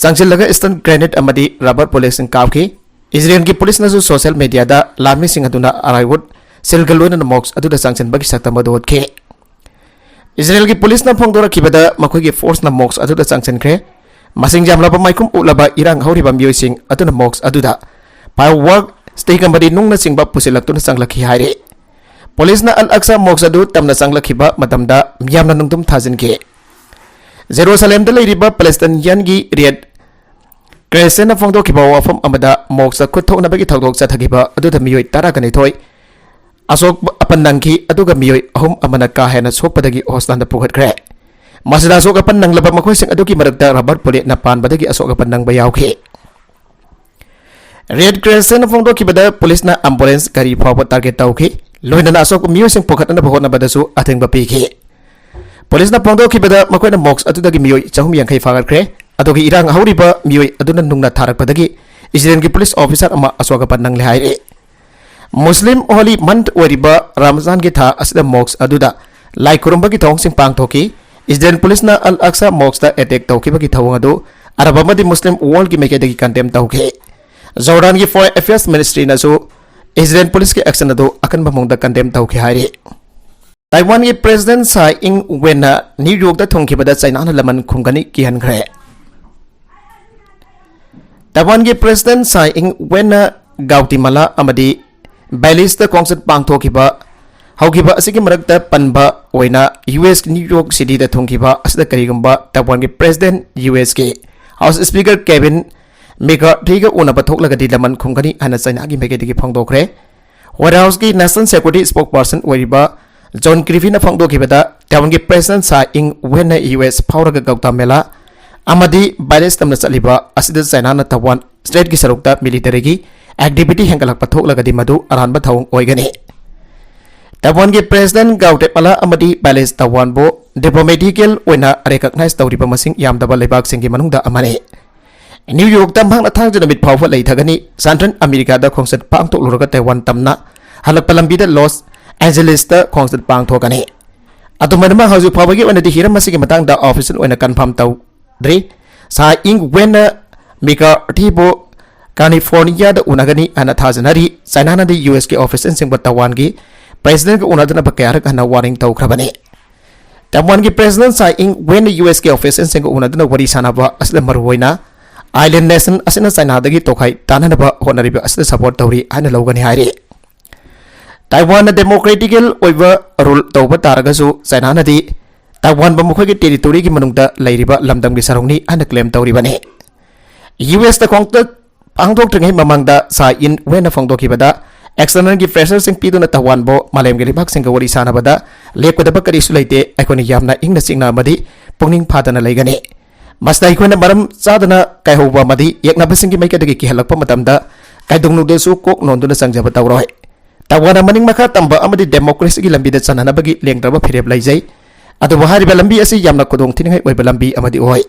ꯆꯪꯁꯤꯜꯂꯒ ꯁ꯭ꯇꯟ ꯒ꯭ꯔꯦꯅꯦꯗ ꯑꯃꯗꯤ ꯔꯕꯔ ꯕꯨꯂꯦꯠꯁꯤꯡ ꯀꯥꯞꯈꯤ꯫ ꯏꯖꯔꯦꯜꯒꯤ ꯄꯨꯂꯤꯁꯅꯁꯨ ꯁꯣꯁꯤꯌꯦꯜ ꯃꯤꯗꯤꯌꯥꯗ ꯂꯥꯟꯃꯤꯁꯤꯡ ꯑꯗꯨꯅ ꯑꯥꯔꯥꯏꯋꯨꯗ ꯁꯤꯜꯒ ꯂꯣꯏꯅꯅ ꯃꯣꯁꯛ ꯑꯗꯨꯗ ꯆꯪꯁꯤꯟꯕꯒꯤ ꯁꯛꯇꯝ ꯑꯗꯨ ꯎꯠꯈꯤ꯫ ꯏꯖꯔꯦꯜꯒꯤ ꯄꯨꯂꯤꯁꯅ ꯐꯣꯡꯗꯣꯔꯛꯈꯤꯕꯗ ꯃꯈꯣꯏꯒꯤ ꯐꯣꯔꯁꯅ ꯃꯣꯁꯛ ꯑꯗꯨꯗ ꯆꯪꯁꯤꯟꯈ꯭ꯔꯦ꯫ ꯃꯁꯤꯡ ꯌꯥꯝꯂꯕ ꯃꯥꯏꯈꯨꯝ ꯎꯠꯂꯕ ꯏꯔꯥꯡ ꯍꯧꯔꯤꯕ ꯃꯤꯑꯣꯏꯁꯤꯡ ꯑꯗꯨꯅ ꯃꯣꯁꯛ ꯑꯗꯨꯗ ꯐꯥꯏꯌꯔꯋꯥꯔꯛ, ꯁ꯭ꯇꯤꯛ ꯑꯃꯗꯤ ꯅꯨꯡꯅꯆꯤꯡꯕ ꯄꯨꯁꯤꯜꯂꯛꯇꯨꯅ ꯆꯪꯂꯛꯈꯤ ꯍꯥꯏꯔꯤ꯫ ꯄꯨꯂꯤꯁꯅ ꯑꯜ ꯑꯛꯁꯥ ꯃꯣꯁꯛ ꯑꯗꯨ ꯇꯝꯅ ꯆꯪꯂꯛꯈꯤꯕ ꯃꯇꯝꯗ ꯃꯤꯌꯥꯝꯅ ꯅꯨꯡꯗꯨꯝ ꯊꯥꯖꯤꯟꯈꯤ꯫ ꯖꯦꯔꯨꯁꯥꯂꯦꯝꯗ ꯂꯩꯔꯤꯕ ꯄꯦꯂꯦꯁꯇꯥꯏꯅꯤꯌꯟꯒꯤ ꯔꯦꯠ ꯀ꯭ꯔꯦꯁꯟꯅ ꯐꯣꯡꯗꯣꯛꯈꯤꯕ ꯋꯥꯐꯝ ꯑꯃꯗ, ꯃꯣꯛꯁꯇ ꯈꯨꯠ ꯊꯣꯛꯅꯕꯒꯤ ꯊꯧꯗꯣꯛ ꯆꯠꯊꯈꯤꯕ ꯑꯗꯨꯗ ꯃꯤꯑꯣꯏ ꯇꯔꯥꯅꯤꯊꯣꯏ ꯑꯁꯣꯛ ꯑꯄꯟ ꯅꯪꯈꯤ, ꯑꯗꯨꯒ ꯃꯤꯑꯣꯏ ꯑꯍꯨꯝ ꯑꯃꯅ ꯀꯥ ꯍꯦꯟꯅ ꯁꯣꯛꯄꯗꯒꯤ ꯍꯣꯁꯄꯤꯇꯥꯜꯗ ꯄꯨꯈꯠꯈ꯭ꯔꯦ꯫ ꯃꯁꯤꯗ ꯑꯁꯣꯛ ꯑꯄꯟ ꯅꯪꯂꯕ ꯃꯈꯣꯏꯁꯤꯡ ꯑꯗꯨꯒꯤ ꯃꯔꯛꯇ ꯔꯕꯔ ꯕꯨꯂꯦꯠꯅ ꯄꯥꯟꯕꯗꯒꯤ ꯑꯁꯣꯛ ꯑꯄꯟ ꯅꯪꯕ ꯌꯥꯎꯈꯤ꯫ ꯔꯦꯗ ꯀ꯭ꯔꯦꯁꯟꯅ ꯐꯣꯡꯗꯣꯛꯈꯤꯕꯗ, ꯄꯨꯂꯤꯁꯅ ꯑꯦꯝꯕꯨꯂꯦꯟꯁ ꯒꯥꯔꯤ ꯐꯥꯎꯕ ꯇꯥꯔꯒꯦꯠ ꯇꯧꯈꯤ, ꯂꯣꯏꯅꯅ ꯑꯁꯣꯛꯄ ꯃꯤꯑꯣꯏꯁꯤꯡ ꯄꯨꯈꯠꯅꯕ ꯍꯣꯠꯅꯕꯗꯁꯨ ꯑꯊꯤꯡꯕ ꯄꯤꯈꯤ꯫ ꯄꯨꯂꯤꯁꯅ ꯐꯣꯡꯗꯣꯛꯈꯤꯕꯗ, ꯃꯈꯣꯏꯅ ꯃꯣꯛꯁ ꯑꯗꯨꯗꯒꯤ ꯃꯤꯑꯣꯏ ꯆꯍꯨꯝ ꯌꯥꯡꯈꯩ ꯐꯥꯒꯠꯈ꯭ꯔꯦ, ꯑꯗꯨꯒ ꯏꯔꯥꯡ ꯍꯧꯔꯤꯕ ꯃꯤꯑꯣꯏ ꯑꯗꯨꯅ ꯅꯨꯡꯅ ꯊꯥꯔꯛꯄꯗꯒꯤ ꯏꯖꯔꯦꯜꯒꯤ ꯄꯨꯂꯤꯁ ꯑꯣꯐꯤꯁꯥꯔ ꯑꯃ ꯑꯁꯣꯛ ꯑꯄꯟ ꯅꯪꯂꯦ ꯍꯥꯏꯔꯤ꯫ ꯃꯨꯁꯂꯤꯝ ꯍꯣꯂꯤ ꯃꯟꯊ ꯑꯣꯏꯔꯤꯕ ꯔꯃꯖꯥꯟꯒꯤ ꯊꯥ ꯑꯁꯤꯗ ꯃꯣꯛꯁ ꯑꯗꯨꯗ ꯂꯥꯏ ꯈꯨꯔꯨꯝꯕꯒꯤ ꯊꯧꯑꯣꯡꯁꯤꯡ ꯄꯥꯡꯊꯣꯛꯈꯤ꯫ ꯏꯖꯔꯦꯜ ꯄꯨꯂꯤꯁꯅ ꯑꯜ ꯑꯛꯁꯥ ꯃꯣꯛꯁꯇ ꯑꯦꯇꯦꯛ ꯇꯧꯈꯤꯕꯒꯤ ꯊꯧꯑꯣꯡ ꯑꯗꯨ ꯑꯔꯕ ꯑꯃꯗꯤ ꯃꯨꯁꯂꯤꯝ ꯋꯥꯔꯜꯒꯤ ꯃꯥꯏꯀꯩꯗꯒꯤ ꯀꯟꯗꯦꯝ ꯇꯧꯈꯤ꯫ ꯖꯣꯔꯗꯥꯟꯒꯤ ꯐꯣꯔꯦꯟ ꯑꯦꯐꯤꯌꯔꯁ ꯃꯤꯅꯤꯁꯇ꯭ꯔꯤꯅꯁꯨ ꯏꯖꯔꯦꯜ ꯄꯨꯂꯤꯁꯀꯤ ꯑꯦꯛꯁꯟ ꯑꯗꯨ ꯑꯀꯟꯕ ꯃꯑꯣꯡꯗ ꯀꯟꯗꯦꯝ ꯇꯧꯈꯤ ꯍꯥꯏꯔꯤ꯫ ꯇꯥꯏꯋꯥꯟꯒꯤ ꯄ꯭ꯔꯦꯁꯤꯗꯦꯟꯠ ꯁꯥꯏ ꯏꯪ ꯋꯦꯟꯅ ꯅ꯭ꯌꯨ ꯌꯣꯔꯛꯇ ꯊꯨꯡꯈꯤꯕꯗ ꯆꯩꯅꯥꯅ ꯂꯃꯟ ꯈꯨꯝꯒꯅꯤ ꯀꯤꯍꯟꯈ꯭ꯔꯦ꯫ ꯇꯥꯏꯋꯥꯟꯒꯤ ꯄ꯭ꯔꯦꯁꯤꯗꯦꯟꯠ ꯁꯥꯏ ꯏꯪ ꯋꯦꯟꯅ ꯒꯥꯎꯇꯤꯃꯥꯂꯥ ꯑꯃꯗꯤ ꯕꯦꯂꯤꯖꯇ ꯈꯣꯡꯆꯠ ꯄꯥꯡꯊꯣꯛꯈꯤꯕ ꯍꯧꯈꯤꯕ ꯑꯁꯤꯒꯤ ꯃꯔꯛꯇ ꯄꯟꯕ ꯑꯣꯏꯅ ꯌꯨ ꯑꯦꯁ ꯅ꯭ꯌꯨ ꯌꯣꯔꯛ ꯁꯤꯇꯤꯗ ꯊꯨꯡꯈꯤꯕ ꯑꯁꯤꯗ ꯀꯔꯤꯒꯨꯝꯕ ꯇꯥꯏꯋꯥꯟꯒꯤ ꯄ꯭ꯔꯦꯁꯤꯗꯦꯟꯠ ꯌꯨ ꯑꯦꯁꯀꯤ ꯍꯥꯎꯁ ꯁ꯭ꯄꯤꯀꯔ ꯀꯦꯕꯤꯟ ꯃꯦꯀꯥꯔꯊꯤꯒ ꯎꯅꯕ ꯊꯣꯛꯂꯒꯗꯤ ꯂꯃꯟ ꯈꯨꯝꯒꯅꯤ ꯍꯥꯏꯅ ꯆꯩꯅꯥꯒꯤ ꯃꯥꯏꯀꯩꯗꯒꯤ ꯐꯣꯡꯗꯣꯛꯈ꯭ꯔꯦ꯫ ꯋꯥꯏꯠ ꯍꯥꯎꯁꯀꯤ ꯅꯦꯁꯅꯦꯜ ꯁꯦꯀ꯭ꯌꯨꯔꯤꯇꯤ ꯁ꯭ꯄꯣꯛꯁꯄꯔꯁꯟ ꯑꯣꯏꯔꯤꯕ ꯖꯣꯟ ꯀ꯭ꯔꯤꯐꯤꯅ ꯐꯣꯡꯗꯣꯛꯈꯤꯕꯗ, ꯇꯥꯏꯋꯥꯟꯒꯤ ꯄ꯭ꯔꯦꯁꯤꯗꯦꯟꯠ ꯁꯥꯏ ꯏꯪ ꯋꯦꯟꯅ ꯌꯨ ꯑꯦꯁ ꯐꯥꯎꯔꯒ ꯒꯧꯇꯥꯃꯦꯂꯥ ꯑꯃꯗꯤ ꯕꯦꯂꯤꯖ ꯇꯝꯅ ꯆꯠꯂꯤꯕ ꯑꯁꯤꯗ ꯆꯩꯅꯥꯅ ꯇꯥꯏꯋꯥꯟ ꯁ꯭ꯇ꯭ꯔꯦꯠꯀꯤ ꯁꯔꯨꯛꯇ ꯃꯤꯂꯤꯇꯔꯤꯒꯤ ꯑꯦꯛꯇꯤꯚꯤꯇꯤ ꯍꯦꯟꯒꯠꯂꯛꯄ ꯊꯣꯛꯂꯒꯗꯤ ꯃꯗꯨ ꯑꯔꯥꯟꯕ ꯊꯧꯑꯣꯡ ꯑꯣꯏꯒꯅꯤ꯫ ꯇꯥꯏꯋꯥꯟꯒꯤ ꯄ꯭ꯔꯦꯁꯤꯗꯦꯟꯠ ꯒꯥꯎꯇꯦꯃꯥꯂꯥ ꯑꯃꯗꯤ ꯕꯦꯂꯤꯖ ꯇꯥꯏꯋꯥꯟꯕꯨ ꯗꯤꯄ꯭ꯂꯣꯃꯦꯇꯤꯀꯦꯜ ꯑꯣꯏꯅ ꯔꯦꯀꯛꯅꯥꯏꯖ ꯇꯧꯔꯤꯕ ꯃꯁꯤꯡ ꯌꯥꯝꯗꯕ ꯂꯩꯕꯥꯛꯁꯤꯡꯒꯤ ꯃꯅꯨꯡꯗ ꯑꯃꯅꯤ꯫ ꯅ꯭ꯌꯨ ꯌꯣꯔꯛꯇ ꯃꯍꯥꯛꯅ ꯊꯥꯡꯖ ꯅꯨꯃꯤꯠ ꯐꯥꯎꯕ ꯂꯩꯊꯒꯅꯤ꯫ ꯁꯦꯟꯇ꯭ꯔꯦꯜ ꯑꯃꯦꯔꯤꯀꯥꯗ ꯈꯣꯡꯆꯠ ꯄꯥꯡꯊꯣꯛꯂꯨꯔꯒ ꯇꯥꯏꯋꯥꯟ ꯇꯝꯅ ꯍꯜꯂꯛꯄ ꯂꯝꯕꯤꯗ ꯂꯣꯁ ꯑꯦꯟꯖꯦꯂꯤꯁꯇ ꯈꯣꯡꯆꯠ ꯄꯥꯡꯊꯣꯛꯀꯅꯤ꯫ ꯑꯗꯨꯝ ꯑꯣꯏꯅꯃꯛ, ꯍꯧꯖꯤꯛ ꯐꯥꯎꯕꯒꯤ ꯑꯣꯏꯅꯗꯤ ꯍꯤꯔꯝ ꯑꯁꯤꯒꯤ ꯃꯇꯥꯡꯗ ꯑꯣꯐꯤꯁꯤꯌꯦꯜ ꯑꯣꯏꯅ ꯀꯟꯐꯥꯔꯝ ꯇꯧꯗ꯭ꯔꯤ꯫ ꯁꯥꯏ ꯏꯪ ꯋꯦꯟꯅ ꯃꯦꯀꯥꯔꯊꯤꯕꯨ ꯀꯥꯂꯤꯐꯣꯔꯅꯤꯌꯥꯗ ꯎꯅꯒꯅꯤ ꯍꯥꯏꯅ ꯊꯥꯖꯅꯔꯤ꯫ ꯆꯥꯏꯅꯥꯅꯗꯤ ꯌꯨ ꯑꯦꯁꯀꯤ ꯑꯣꯐꯤꯁꯤꯌꯦꯜꯁꯤꯡꯕꯨ ꯇꯥꯏꯋꯥꯟꯒꯤ ꯄ꯭ꯔꯦꯁꯤꯗꯦꯟꯠꯀ ꯎꯅꯗꯅꯕ ꯀꯌꯥꯔꯛ ꯍꯟꯅ ꯋꯥꯔꯅꯤꯡ ꯇꯧꯈ꯭ꯔꯕꯅꯤ꯫ ꯇꯥꯏꯋꯥꯟꯒꯤ ꯄ꯭ꯔꯦꯁꯤꯗꯦꯟꯠ ꯁꯥꯏ ꯏꯪ ꯋꯦꯟꯅ ꯌꯨ ꯑꯦꯁꯀꯤ ꯑꯣꯐꯤꯁꯤꯌꯦꯜꯁꯤꯡꯒ ꯎꯅꯗꯨꯅ ꯋꯥꯔꯤ ꯁꯥꯟꯅꯕ ꯑꯁꯤꯗ ꯃꯔꯨꯑꯣꯏꯅ ꯑꯥꯏꯂꯦꯟ ꯅꯦꯁꯟ ꯑꯁꯤꯅ ꯆꯥꯏꯅꯥꯗꯒꯤ ꯇꯣꯈꯥꯏ ꯇꯥꯅꯅꯕ ꯍꯣꯠꯅꯔꯤꯕ ꯑꯁꯤꯗ ꯁꯄꯣꯔꯠ ꯇꯧꯔꯤ ꯍꯥꯏꯅ ꯂꯧꯒꯅꯤ ꯍꯥꯏꯔꯤ꯫ ꯇꯥꯏꯋꯥꯟꯅ ꯗꯦꯃꯣꯀ꯭ꯔꯦꯇꯤꯀꯦꯜ ꯑꯣꯏꯕ ꯔꯨꯜ ꯇꯧꯕ ꯇꯥꯔꯒꯁꯨ, ꯆꯥꯏꯅꯥꯅꯗꯤ ꯇꯥꯏꯋꯥꯟꯕꯨ ꯃꯈꯣꯏꯒꯤ ꯇꯦꯔꯤꯇꯣꯔꯤꯒꯤ ꯃꯅꯨꯡꯗ ꯂꯩꯔꯤꯕ ꯂꯝꯗꯝꯒꯤ ꯁꯔꯨꯛꯅꯤ ꯍꯥꯏꯅ ꯀ꯭ꯂꯦꯝ ꯇꯧꯔꯤꯕꯅꯤ꯫ ꯌꯨ ꯑꯦꯁꯇ ꯈꯣꯡꯆꯠ ꯄꯥꯡꯊꯣꯛꯇ꯭ꯔꯤꯉꯩ ꯃꯃꯥꯡꯗ ꯁꯥꯏ ꯏꯟ ꯋꯦꯟꯅ ꯐꯣꯡꯗꯣꯛꯈꯤꯕꯗ, externalꯒꯤ pressureꯁꯤꯡ ꯄꯤꯗꯨꯅ ꯇꯥꯏꯋꯥꯟꯕꯨ ꯃꯥꯂꯦꯝꯒꯤ ꯂꯩꯕꯥꯛꯁꯤꯡꯒ ꯋꯥꯔꯤ ꯁꯥꯟꯅꯕꯗ ꯂꯦꯞꯀꯗꯕ ꯀꯔꯤꯁꯨ ꯂꯩꯇꯦ, ꯑꯩꯈꯣꯏꯅ ꯌꯥꯝꯅ ꯏꯪꯅ ꯆꯤꯛꯅ ꯑꯃꯗꯤ ꯄꯨꯛꯅꯤꯡ ꯐꯥꯗꯅ ꯂꯩꯒꯅꯤ꯫ ꯃꯁꯤꯗ ꯑꯩꯈꯣꯏꯅ ꯃꯔꯝ ꯆꯥꯗꯅ ꯀꯥꯏꯍꯧꯕ ꯑꯃꯗꯤ ꯌꯦꯛꯅꯕꯁꯤꯡꯒꯤ ꯃꯥꯏꯀꯩꯗꯒꯤ ꯀꯤꯍꯜꯂꯛꯄ ꯃꯇꯝꯗ ꯀꯥꯏꯗꯣꯛꯅꯨꯡꯗꯁꯨ ꯀꯣꯛ ꯅꯣꯟꯗꯨꯅ ꯆꯪꯖꯕ ꯇꯧꯔꯣꯏ꯫ ꯇꯥꯏꯋꯥꯟꯅ ꯃꯅꯤꯡ ꯃꯈꯥ ꯇꯝꯕ ꯑꯃꯗꯤ democracyꯒꯤ ꯂꯝꯕꯤꯗ ꯆꯠꯅꯅꯕꯒꯤ ꯂꯦꯡꯗ꯭ꯔꯕ ꯐꯤꯔꯦꯞ ꯂꯩꯖꯩ꯫ ꯑꯗꯨꯕꯨ ꯍꯥꯏꯔꯤꯕ ꯂꯝꯕꯤ ꯑꯁꯤ ꯌꯥꯝꯅ ꯈꯨꯗꯣꯡ ꯊꯤꯅꯤꯡꯉꯥꯏ ꯑꯣꯏꯕ ꯂꯝꯕꯤ ꯑꯃꯗꯤ ꯑꯣꯏ꯫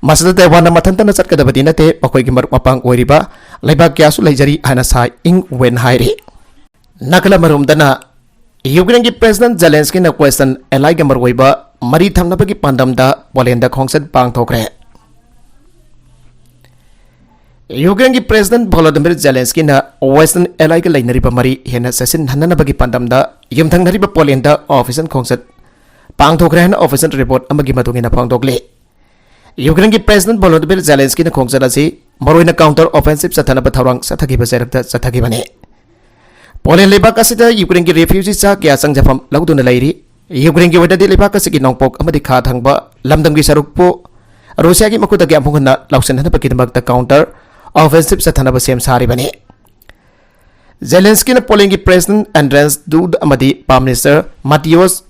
ꯃꯁꯤꯗ ꯇꯥꯏꯋꯥꯟꯅ ꯃꯊꯟꯇꯅ ꯆꯠꯀꯗꯕꯗꯤ ꯅꯠꯇꯦ, ꯃꯈꯣꯏꯒꯤ ꯃꯔꯨꯞ ꯃꯄꯥꯡ ꯑꯣꯏꯔꯤꯕ ꯂꯩꯕꯥꯛ ꯀꯌꯥꯁꯨ ꯂꯩꯖꯔꯤ ꯍꯥꯏꯅ ꯁꯥꯏ ꯏꯪ ꯋꯦꯟ ꯍꯥꯏꯔꯤ꯫ ꯅꯥꯀꯜ ꯑꯃꯔꯣꯝꯗꯅ, ꯌꯨꯀ꯭ꯔꯦꯟꯒꯤ President Zelenskyꯅ Western allyꯒ ꯃꯔꯨꯑꯣꯏꯕ ꯃꯔꯤ ꯊꯝꯅꯕꯒꯤ ꯄꯥꯟꯗꯝꯗ ꯄꯣꯂꯦꯟꯗ ꯈꯣꯡꯆꯠ ꯄꯥꯡꯊꯣꯛꯈ꯭ꯔꯦ꯫ ꯌꯨꯀ꯭ꯔꯦꯟꯒꯤ President Volodymyr Zelenskyꯅ Western allyꯒ ꯂꯩꯅꯔꯤꯕ ꯃꯔꯤ ꯍꯦꯟꯅ ꯆꯦꯠꯁꯤꯟꯍꯟꯅꯅꯕꯒꯤ ꯄꯥꯟꯗꯝꯗ ꯌꯨꯝꯊꯪꯅꯔꯤꯕ ꯄꯣꯂꯦꯟꯗ official ꯈꯣꯡꯆꯠ ꯄꯥꯡꯊꯣꯛꯈ꯭ꯔꯦ ꯍꯥꯏꯅ official report ꯑꯃꯒꯤ ꯃꯇꯨꯡ ꯏꯟꯅ ꯐꯣꯡꯗꯣꯛꯂꯤ꯫ ꯌꯨꯀ꯭ꯔꯦꯟꯒꯤ President Volodymyr Zelenskyꯅ ꯈꯣꯡꯆꯠ ꯑꯁꯤ ꯃꯔꯨꯑꯣꯏꯅ counter offensive ꯆꯠꯊꯅꯕ ꯊꯧꯔꯥꯡ ꯆꯠꯊꯈꯤꯕ ꯆꯩꯔꯛꯇ ꯆꯠꯊꯈꯤꯕꯅꯤ꯫ ꯄꯣꯂꯦꯟ ꯂꯩꯕꯥꯛ ꯑꯁꯤꯗ ꯌꯨꯀ꯭ꯔꯦꯟꯒꯤ refugee ꯆꯥ ꯀꯌꯥ ꯆꯪꯖꯐꯝ ꯂꯧꯗꯨꯅ ꯂꯩꯔꯤ꯫ ꯌꯨꯀ꯭ꯔꯦꯟꯒꯤ ꯑꯣꯏꯅꯗꯤ ꯂꯩꯕꯥꯛ ꯑꯁꯤꯒꯤ ꯅꯣꯡꯄꯣꯛ ꯑꯃꯗꯤ ꯈꯥ ꯊꯪꯕ ꯂꯝꯗꯝꯒꯤ ꯁꯔꯨꯛꯄꯨ ꯔꯨꯁꯤꯌꯥꯒꯤ ꯃꯈꯨꯠꯇꯒꯤ ꯑꯃꯨꯛ ꯍꯟꯅ ꯂꯧꯁꯤꯟꯅꯅꯕꯒꯤꯗꯃꯛꯇ counter offensive ꯆꯠꯊꯅꯕ ꯁꯦꯝ ꯁꯥꯔꯤꯕꯅꯤ꯫ ꯖꯦꯂꯦꯟꯁꯀꯤꯅ ꯄꯣꯂꯦꯟꯒꯤ President Andrzej Duda ꯑꯃꯗꯤ Prime Minister Mateusz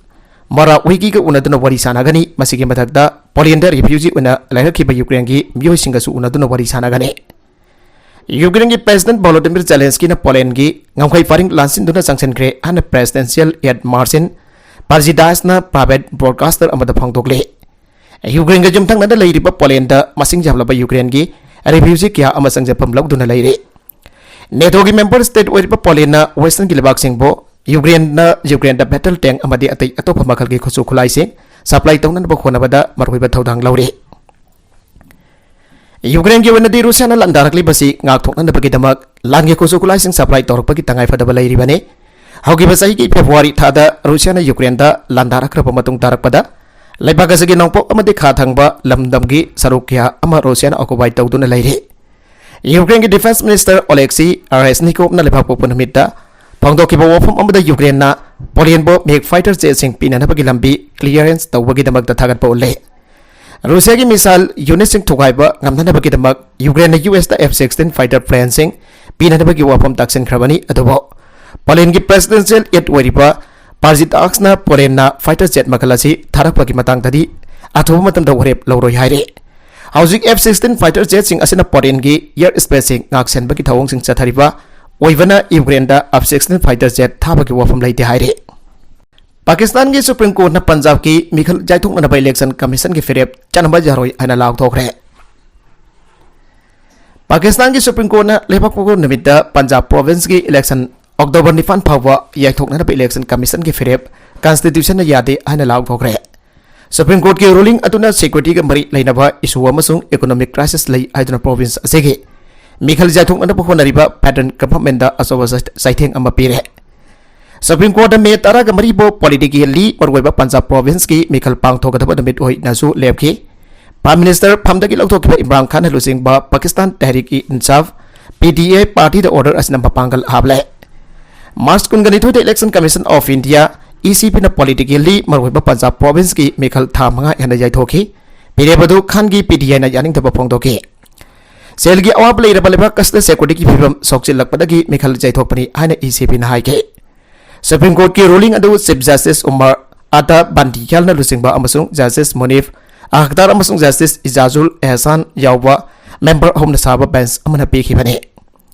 Morawieckiꯒ ꯎꯅꯗꯨꯅ ꯋꯥꯔꯤ ꯁꯥꯟꯅꯒꯅꯤ꯫ ꯃꯁꯤꯒꯤ ꯃꯊꯛꯇ ꯄꯣꯂꯦꯟꯗ refugee ꯑꯣꯏꯅ ꯂꯩꯔꯛꯈꯤꯕ ꯌꯨꯀ꯭ꯔꯦꯟꯒꯤ ꯃꯤꯑꯣꯏꯁꯤꯡꯒꯁꯨ ꯎꯅꯗꯨꯅ ꯋꯥꯔꯤ ꯁꯥꯟꯅꯒꯅꯤ꯫ ꯌꯨꯀ꯭ꯔꯦꯟꯒꯤ President Volodymyr Zelenskyꯅ ꯄꯣꯂꯦꯟꯒꯤ ꯉꯝꯈꯩ ꯄꯔꯤꯡ ꯂꯥꯟꯁꯤꯟꯗꯨꯅ ꯆꯪꯁꯤꯟꯈ꯭ꯔꯦ ꯍꯥꯏꯅ Presidential Aide Marcin Pardzidasꯅ private broadcaster ꯑꯃꯗ ꯐꯣꯡꯗꯣꯛꯂꯤ꯫ ꯌꯨꯀ꯭ꯔꯦꯟꯒ ꯌꯨꯝꯊꯪꯅꯅ ꯂꯩꯔꯤꯕ ꯄꯣꯂꯦꯟꯗ ꯃꯁꯤꯡ ꯌꯥꯝꯂꯕ ꯌꯨꯀ꯭ꯔꯦꯟꯒꯤ refugee ꯀꯌꯥ ꯑꯃ ꯆꯪꯖꯐꯝ ꯂꯧꯗꯨꯅ ꯂꯩꯔꯤ꯫ ꯅꯦꯇꯣꯒꯤ member state ꯑꯣꯏꯔꯤꯕ ꯄꯣꯂꯦꯟꯅ Westernꯒꯤ ꯂꯩꯕꯥꯛꯁꯤꯡꯕꯨ ꯌꯨꯀ꯭ꯔꯦꯟꯅ, ꯌꯨꯀ꯭ꯔꯦꯟꯗ battle tank ꯑꯃꯗꯤ ꯑꯇꯩ ꯑꯇꯣꯞꯄ ꯃꯈꯜꯒꯤ ꯈꯨꯠꯁꯨ ꯈꯨꯠꯂꯥꯏꯁꯤꯡ supply ꯇꯧꯅꯅꯕ ꯍꯣꯠꯅꯕꯗ ꯃꯔꯨꯑꯣꯏꯕ ꯊꯧꯗꯥꯡ ꯂꯧꯔꯤ꯫ ꯌꯨꯀ꯭ꯔꯦꯟꯒꯤ ꯑꯣꯏꯅꯗꯤ ꯔꯨꯁꯤꯌꯥꯅ ꯂꯥꯟꯗꯥꯔꯛꯂꯤꯕꯁꯤ ꯉꯥꯛꯊꯣꯛꯅꯅꯕꯒꯤꯗꯃꯛ ꯂꯥꯟꯒꯤ ꯈꯨꯠꯁꯨ ꯈꯨꯠꯂꯥꯏꯁꯤꯡ supply ꯇꯧꯔꯛꯄꯒꯤ ꯇꯉꯥꯏ ꯐꯗꯕ ꯂꯩꯔꯤꯕꯅꯤ꯫ ꯍꯧꯈꯤꯕ ꯆꯍꯤꯒꯤ ꯐꯦꯕ꯭ꯔꯨꯋꯥꯔꯤ ꯊꯥꯗ ꯔꯨꯁꯤꯌꯥꯅ ꯌꯨꯀ꯭ꯔꯦꯟꯗ ꯂꯥꯟꯗꯥꯔꯛꯈ꯭ꯔꯕ ꯃꯇꯨꯡ ꯇꯥꯔꯛꯄꯗ ꯂꯩꯕꯥꯛ ꯑꯁꯤꯒꯤ ꯅꯣꯡꯄꯣꯛ ꯑꯃꯗꯤ ꯈꯥ ꯊꯪꯕ ꯂꯝꯗꯝꯒꯤ ꯁꯔꯨꯛ ꯀꯌꯥ ꯑꯃ ꯔꯨꯁꯤꯌꯥꯅ occupy ꯇꯧꯗꯨꯅ ꯂꯩꯔꯤ꯫ ꯌꯨꯀ꯭ꯔꯦꯟꯒꯤ Defense Minister Oleksiy Reznikovꯅ ꯂꯩꯕꯥꯛꯄꯣꯛꯄ ꯅꯨꯃꯤꯠꯇ ꯐꯣꯡꯗꯣꯛꯈꯤꯕ ꯋꯥꯐꯝ ꯑꯃꯗ ꯌꯨꯀ꯭ꯔꯦꯟꯅ ꯄꯣꯂꯦꯟꯕꯨ MiG fighter jetꯁꯤꯡ ꯄꯤꯅꯅꯕꯒꯤ ꯂꯝꯕꯤ clearance ꯇꯧꯕꯒꯤꯗꯃꯛꯇ ꯊꯥꯒꯠꯄ ꯎꯠꯂꯦ꯫ ꯔꯨꯁꯤꯌꯥꯒꯤ ꯃꯤꯁꯥꯏꯜ ꯌꯨꯅꯤꯠꯁꯤꯡ ꯊꯨꯒꯥꯏꯕ ꯉꯝꯅꯅꯕꯒꯤꯗꯃꯛ ꯌꯨꯀ꯭ꯔꯦꯟꯅ ꯌꯨ ꯑꯦꯁꯇ ꯑꯦꯐ ꯁꯤꯛꯁꯇꯤꯟ ꯐꯥꯏꯇꯔ ꯄ꯭ꯂꯦꯟꯁꯤꯡ ꯄꯤꯅꯅꯕꯒꯤ ꯋꯥꯐꯝ ꯇꯥꯛꯁꯤꯟꯈ꯭ꯔꯕꯅꯤ꯫ ꯑꯗꯨꯕꯨ ꯄꯣꯂꯦꯟꯒꯤ ꯄ꯭ꯔꯦꯁꯤꯗꯦꯟꯁꯤꯌꯦꯜ ꯑꯦꯗ ꯑꯣꯏꯔꯤꯕ ꯄꯥꯔꯖꯤꯇꯥꯛꯁꯅ ꯄꯣꯂꯦꯟꯅ ꯐꯥꯏꯇꯔ ꯖꯦꯠ ꯃꯈꯜ ꯑꯁꯤ ꯊꯥꯔꯛꯄꯒꯤ ꯃꯇꯥꯡꯗꯗꯤ ꯑꯊꯨꯕ ꯃꯇꯝꯗ ꯋꯥꯔꯦꯞ ꯂꯧꯔꯣꯏ ꯍꯥꯏꯔꯤ꯫ ꯍꯧꯖꯤꯛ ꯑꯦꯐ ꯁꯤꯛꯁꯇꯤꯟ ꯐꯥꯏꯇꯔ ꯖꯦꯠꯁꯤꯡ ꯑꯁꯤꯅ ꯄꯣꯂꯦꯟꯒꯤ ꯑꯦꯌꯔ ꯁ꯭ꯄꯦꯁꯁꯤꯡ ꯉꯥꯛꯁꯦꯟꯕꯒꯤ ꯊꯧꯑꯣꯡꯁꯤꯡ ꯆꯠꯊꯔꯤꯕ ꯑꯣꯏꯕꯅ ꯌꯨꯀ꯭ꯔꯦꯟꯗ ꯑꯦꯐ ꯁꯤꯛꯁꯇꯤꯟ ꯐꯥꯏꯇꯔ ꯖꯦꯠ ꯊꯥꯕꯒꯤ ꯋꯥꯐꯝ ꯂꯩꯇꯦ ꯍꯥꯏꯔꯤ꯫ ꯄꯥꯀꯤꯁꯇꯥꯟꯒꯤ ꯁꯨꯄ꯭ꯔꯤꯝ ꯀꯣꯔꯠꯅ ꯄꯟꯖꯥꯕꯀꯤ ꯃꯤꯈꯜ ꯌꯥꯏꯊꯣꯛꯅꯅꯕ ꯏꯂꯦꯛꯁꯟ ꯀꯃꯤꯁꯟꯒꯤ ꯐꯤꯔꯦꯞ ꯆꯠꯅꯕ ꯌꯥꯔꯣꯏ ꯍꯥꯏꯅ ꯂꯥꯎꯊꯣꯛꯈ꯭ꯔꯦ꯫ ꯄꯥꯀꯤꯁꯇꯥꯟꯒꯤ ꯁꯨꯄ꯭ꯔꯤꯝ ꯀꯣꯔꯠꯅ ꯂꯩꯕꯥꯛꯄꯣꯛꯄ ꯅꯨꯃꯤꯠꯇ ꯄꯟꯖꯥꯕ ꯄ꯭ꯔꯣꯚꯤꯟꯁꯀꯤ ꯏꯂꯦꯛꯁꯟ ꯑꯣꯛꯇꯣꯕꯔ ꯅꯤꯄꯥꯟ ꯐꯥꯎꯕ ꯌꯥꯏꯊꯣꯛꯅꯅꯕ ꯏꯂꯦꯛꯁꯟ ꯀꯃꯤꯁꯟꯒꯤ ꯐꯤꯔꯦꯞ ꯀꯟꯁꯇꯤꯇ꯭ꯌꯨꯁꯟꯅ ꯌꯥꯗꯦ ꯍꯥꯏꯅ ꯂꯥꯎꯊꯣꯛꯈ꯭ꯔꯦ꯫ ꯁꯨꯄ꯭ꯔꯤꯝ ꯀꯣꯔꯠꯀꯤ ꯔꯨꯂꯤꯡ ꯑꯗꯨꯅ ꯁꯦꯀ꯭ꯌꯨꯔꯤꯇꯤꯒ ꯃꯔꯤ ꯂꯩꯅꯕ ꯏꯁꯨ ꯑꯃꯁꯨꯡ ꯏꯀꯣꯅꯣꯃꯤꯛ ꯀ꯭ꯔꯥꯏꯁꯤꯁ ꯂꯩ ꯍꯥꯏꯗꯨꯅ ꯄ꯭ꯔꯣꯚꯤꯟꯁ ꯑꯁꯤꯒꯤ ꯃꯤꯈꯜ ꯌꯥꯏꯊꯣꯛꯅꯅꯕ ꯍꯣꯠꯅꯔꯤꯕ ꯐꯦꯗꯔꯦꯜ ꯒꯚꯔꯟꯃꯦꯟꯗ ꯑꯆꯧꯕ ꯆꯩꯊꯦꯡ ꯑꯃ ꯄꯤꯔꯦ꯫ ꯁꯨꯄ꯭ꯔꯤꯝ ꯀꯣꯔꯠꯅ ꯃꯦ ꯇꯔꯥꯒ ꯃꯔꯤꯕꯨ ꯄꯣꯂꯤꯇꯤꯀꯦꯜꯂꯤ ꯃꯔꯨꯑꯣꯏꯕ ꯄꯟꯖꯥꯕ ꯄ꯭ꯔꯣꯚꯤꯟꯁꯀꯤ ꯃꯤꯈꯜ ꯄꯥꯡꯊꯣꯛꯀꯗꯕ ꯅꯨꯃꯤꯠ ꯑꯣꯏꯅꯁꯨ ꯂꯦꯞꯈꯤ꯫ ꯄ꯭ꯔꯥꯏꯝ ꯃꯤꯅꯤꯁꯇꯔ ꯐꯝꯗꯒꯤ ꯂꯧꯊꯣꯛꯈꯤꯕ ꯏꯝꯔꯥꯟ ꯈꯥꯟꯅ ꯂꯨꯆꯤꯡꯕ Pakistan Tehreek e Insaf, P T I, ꯄꯥꯔꯇꯤꯗ ꯑꯣꯔꯗꯔ ꯑꯁꯤꯅ ꯃꯄꯥꯡꯒꯜ ꯍꯥꯞꯂꯦ꯫ ꯃꯥꯔꯆ ꯀꯨꯟꯒ ꯅꯤꯊꯣꯏꯗ Election Commission of India, ꯏ ꯁꯤ ꯄꯤꯅ ꯄꯣꯂꯤꯇꯤꯀꯦꯜꯂꯤ ꯃꯔꯨꯑꯣꯏꯕ ꯄꯟꯖꯥꯕ ꯄ꯭ꯔꯣꯚꯤꯟꯁꯀꯤ ꯃꯤꯈꯜ ꯊꯥ ꯃꯉꯥ ꯍꯦꯟꯅ ꯌꯥꯏꯊꯣꯛꯈꯤ꯫ ꯐꯤꯔꯦꯞ ꯑꯗꯨ ꯈꯥꯟꯒꯤ ꯄꯤ ꯇꯤ ꯑꯥꯏꯅ ꯌꯥꯅꯤꯡꯗꯕ ꯐꯣꯡꯗꯣꯛꯈꯤ꯫ ꯁꯦꯜꯒꯤ ꯑꯋꯥꯕ ꯂꯩꯔꯕ ꯂꯩꯕꯥꯛ ꯑꯁꯤꯗ ꯁꯦꯀ꯭ꯌꯨꯔꯤꯇꯤꯒꯤ ꯐꯤꯕꯝ ꯁꯣꯛꯆꯤꯜꯂꯛꯄꯗꯒꯤ ꯃꯤꯈꯜ ꯌꯥꯏꯊꯣꯛꯄꯅꯤ ꯍꯥꯏꯅ ꯏ ꯁꯤ ꯄꯤꯅ ꯍꯥꯏꯈꯤ꯫ ꯁꯨꯄ꯭ꯔꯤꯝ ꯀꯣꯔꯠꯀꯤ ꯔꯨꯂꯤꯡ ꯑꯗꯨ ꯆꯤꯐ ꯖꯁꯇꯤꯁ ꯎꯃꯔ ꯑꯇꯥ ꯕꯟꯗꯤꯈ꯭ꯌꯥꯜꯅ ꯂꯨꯆꯤꯡꯕ ꯑꯃꯁꯨꯡ ꯖꯁꯇꯤꯁ ꯃꯨꯅꯤꯐ ꯑꯈꯇꯔ ꯑꯃꯁꯨꯡ ꯖꯁꯇꯤꯁ ꯏꯖꯥꯖꯨꯜ ꯑꯦꯍꯁꯥꯟ ꯌꯥꯎꯕ ꯃꯦꯝꯕꯔ ꯑꯍꯨꯝꯅ ꯁꯥꯕ ꯕꯦꯟꯆ ꯑꯃꯅ ꯄꯤꯈꯤꯕꯅꯤ꯫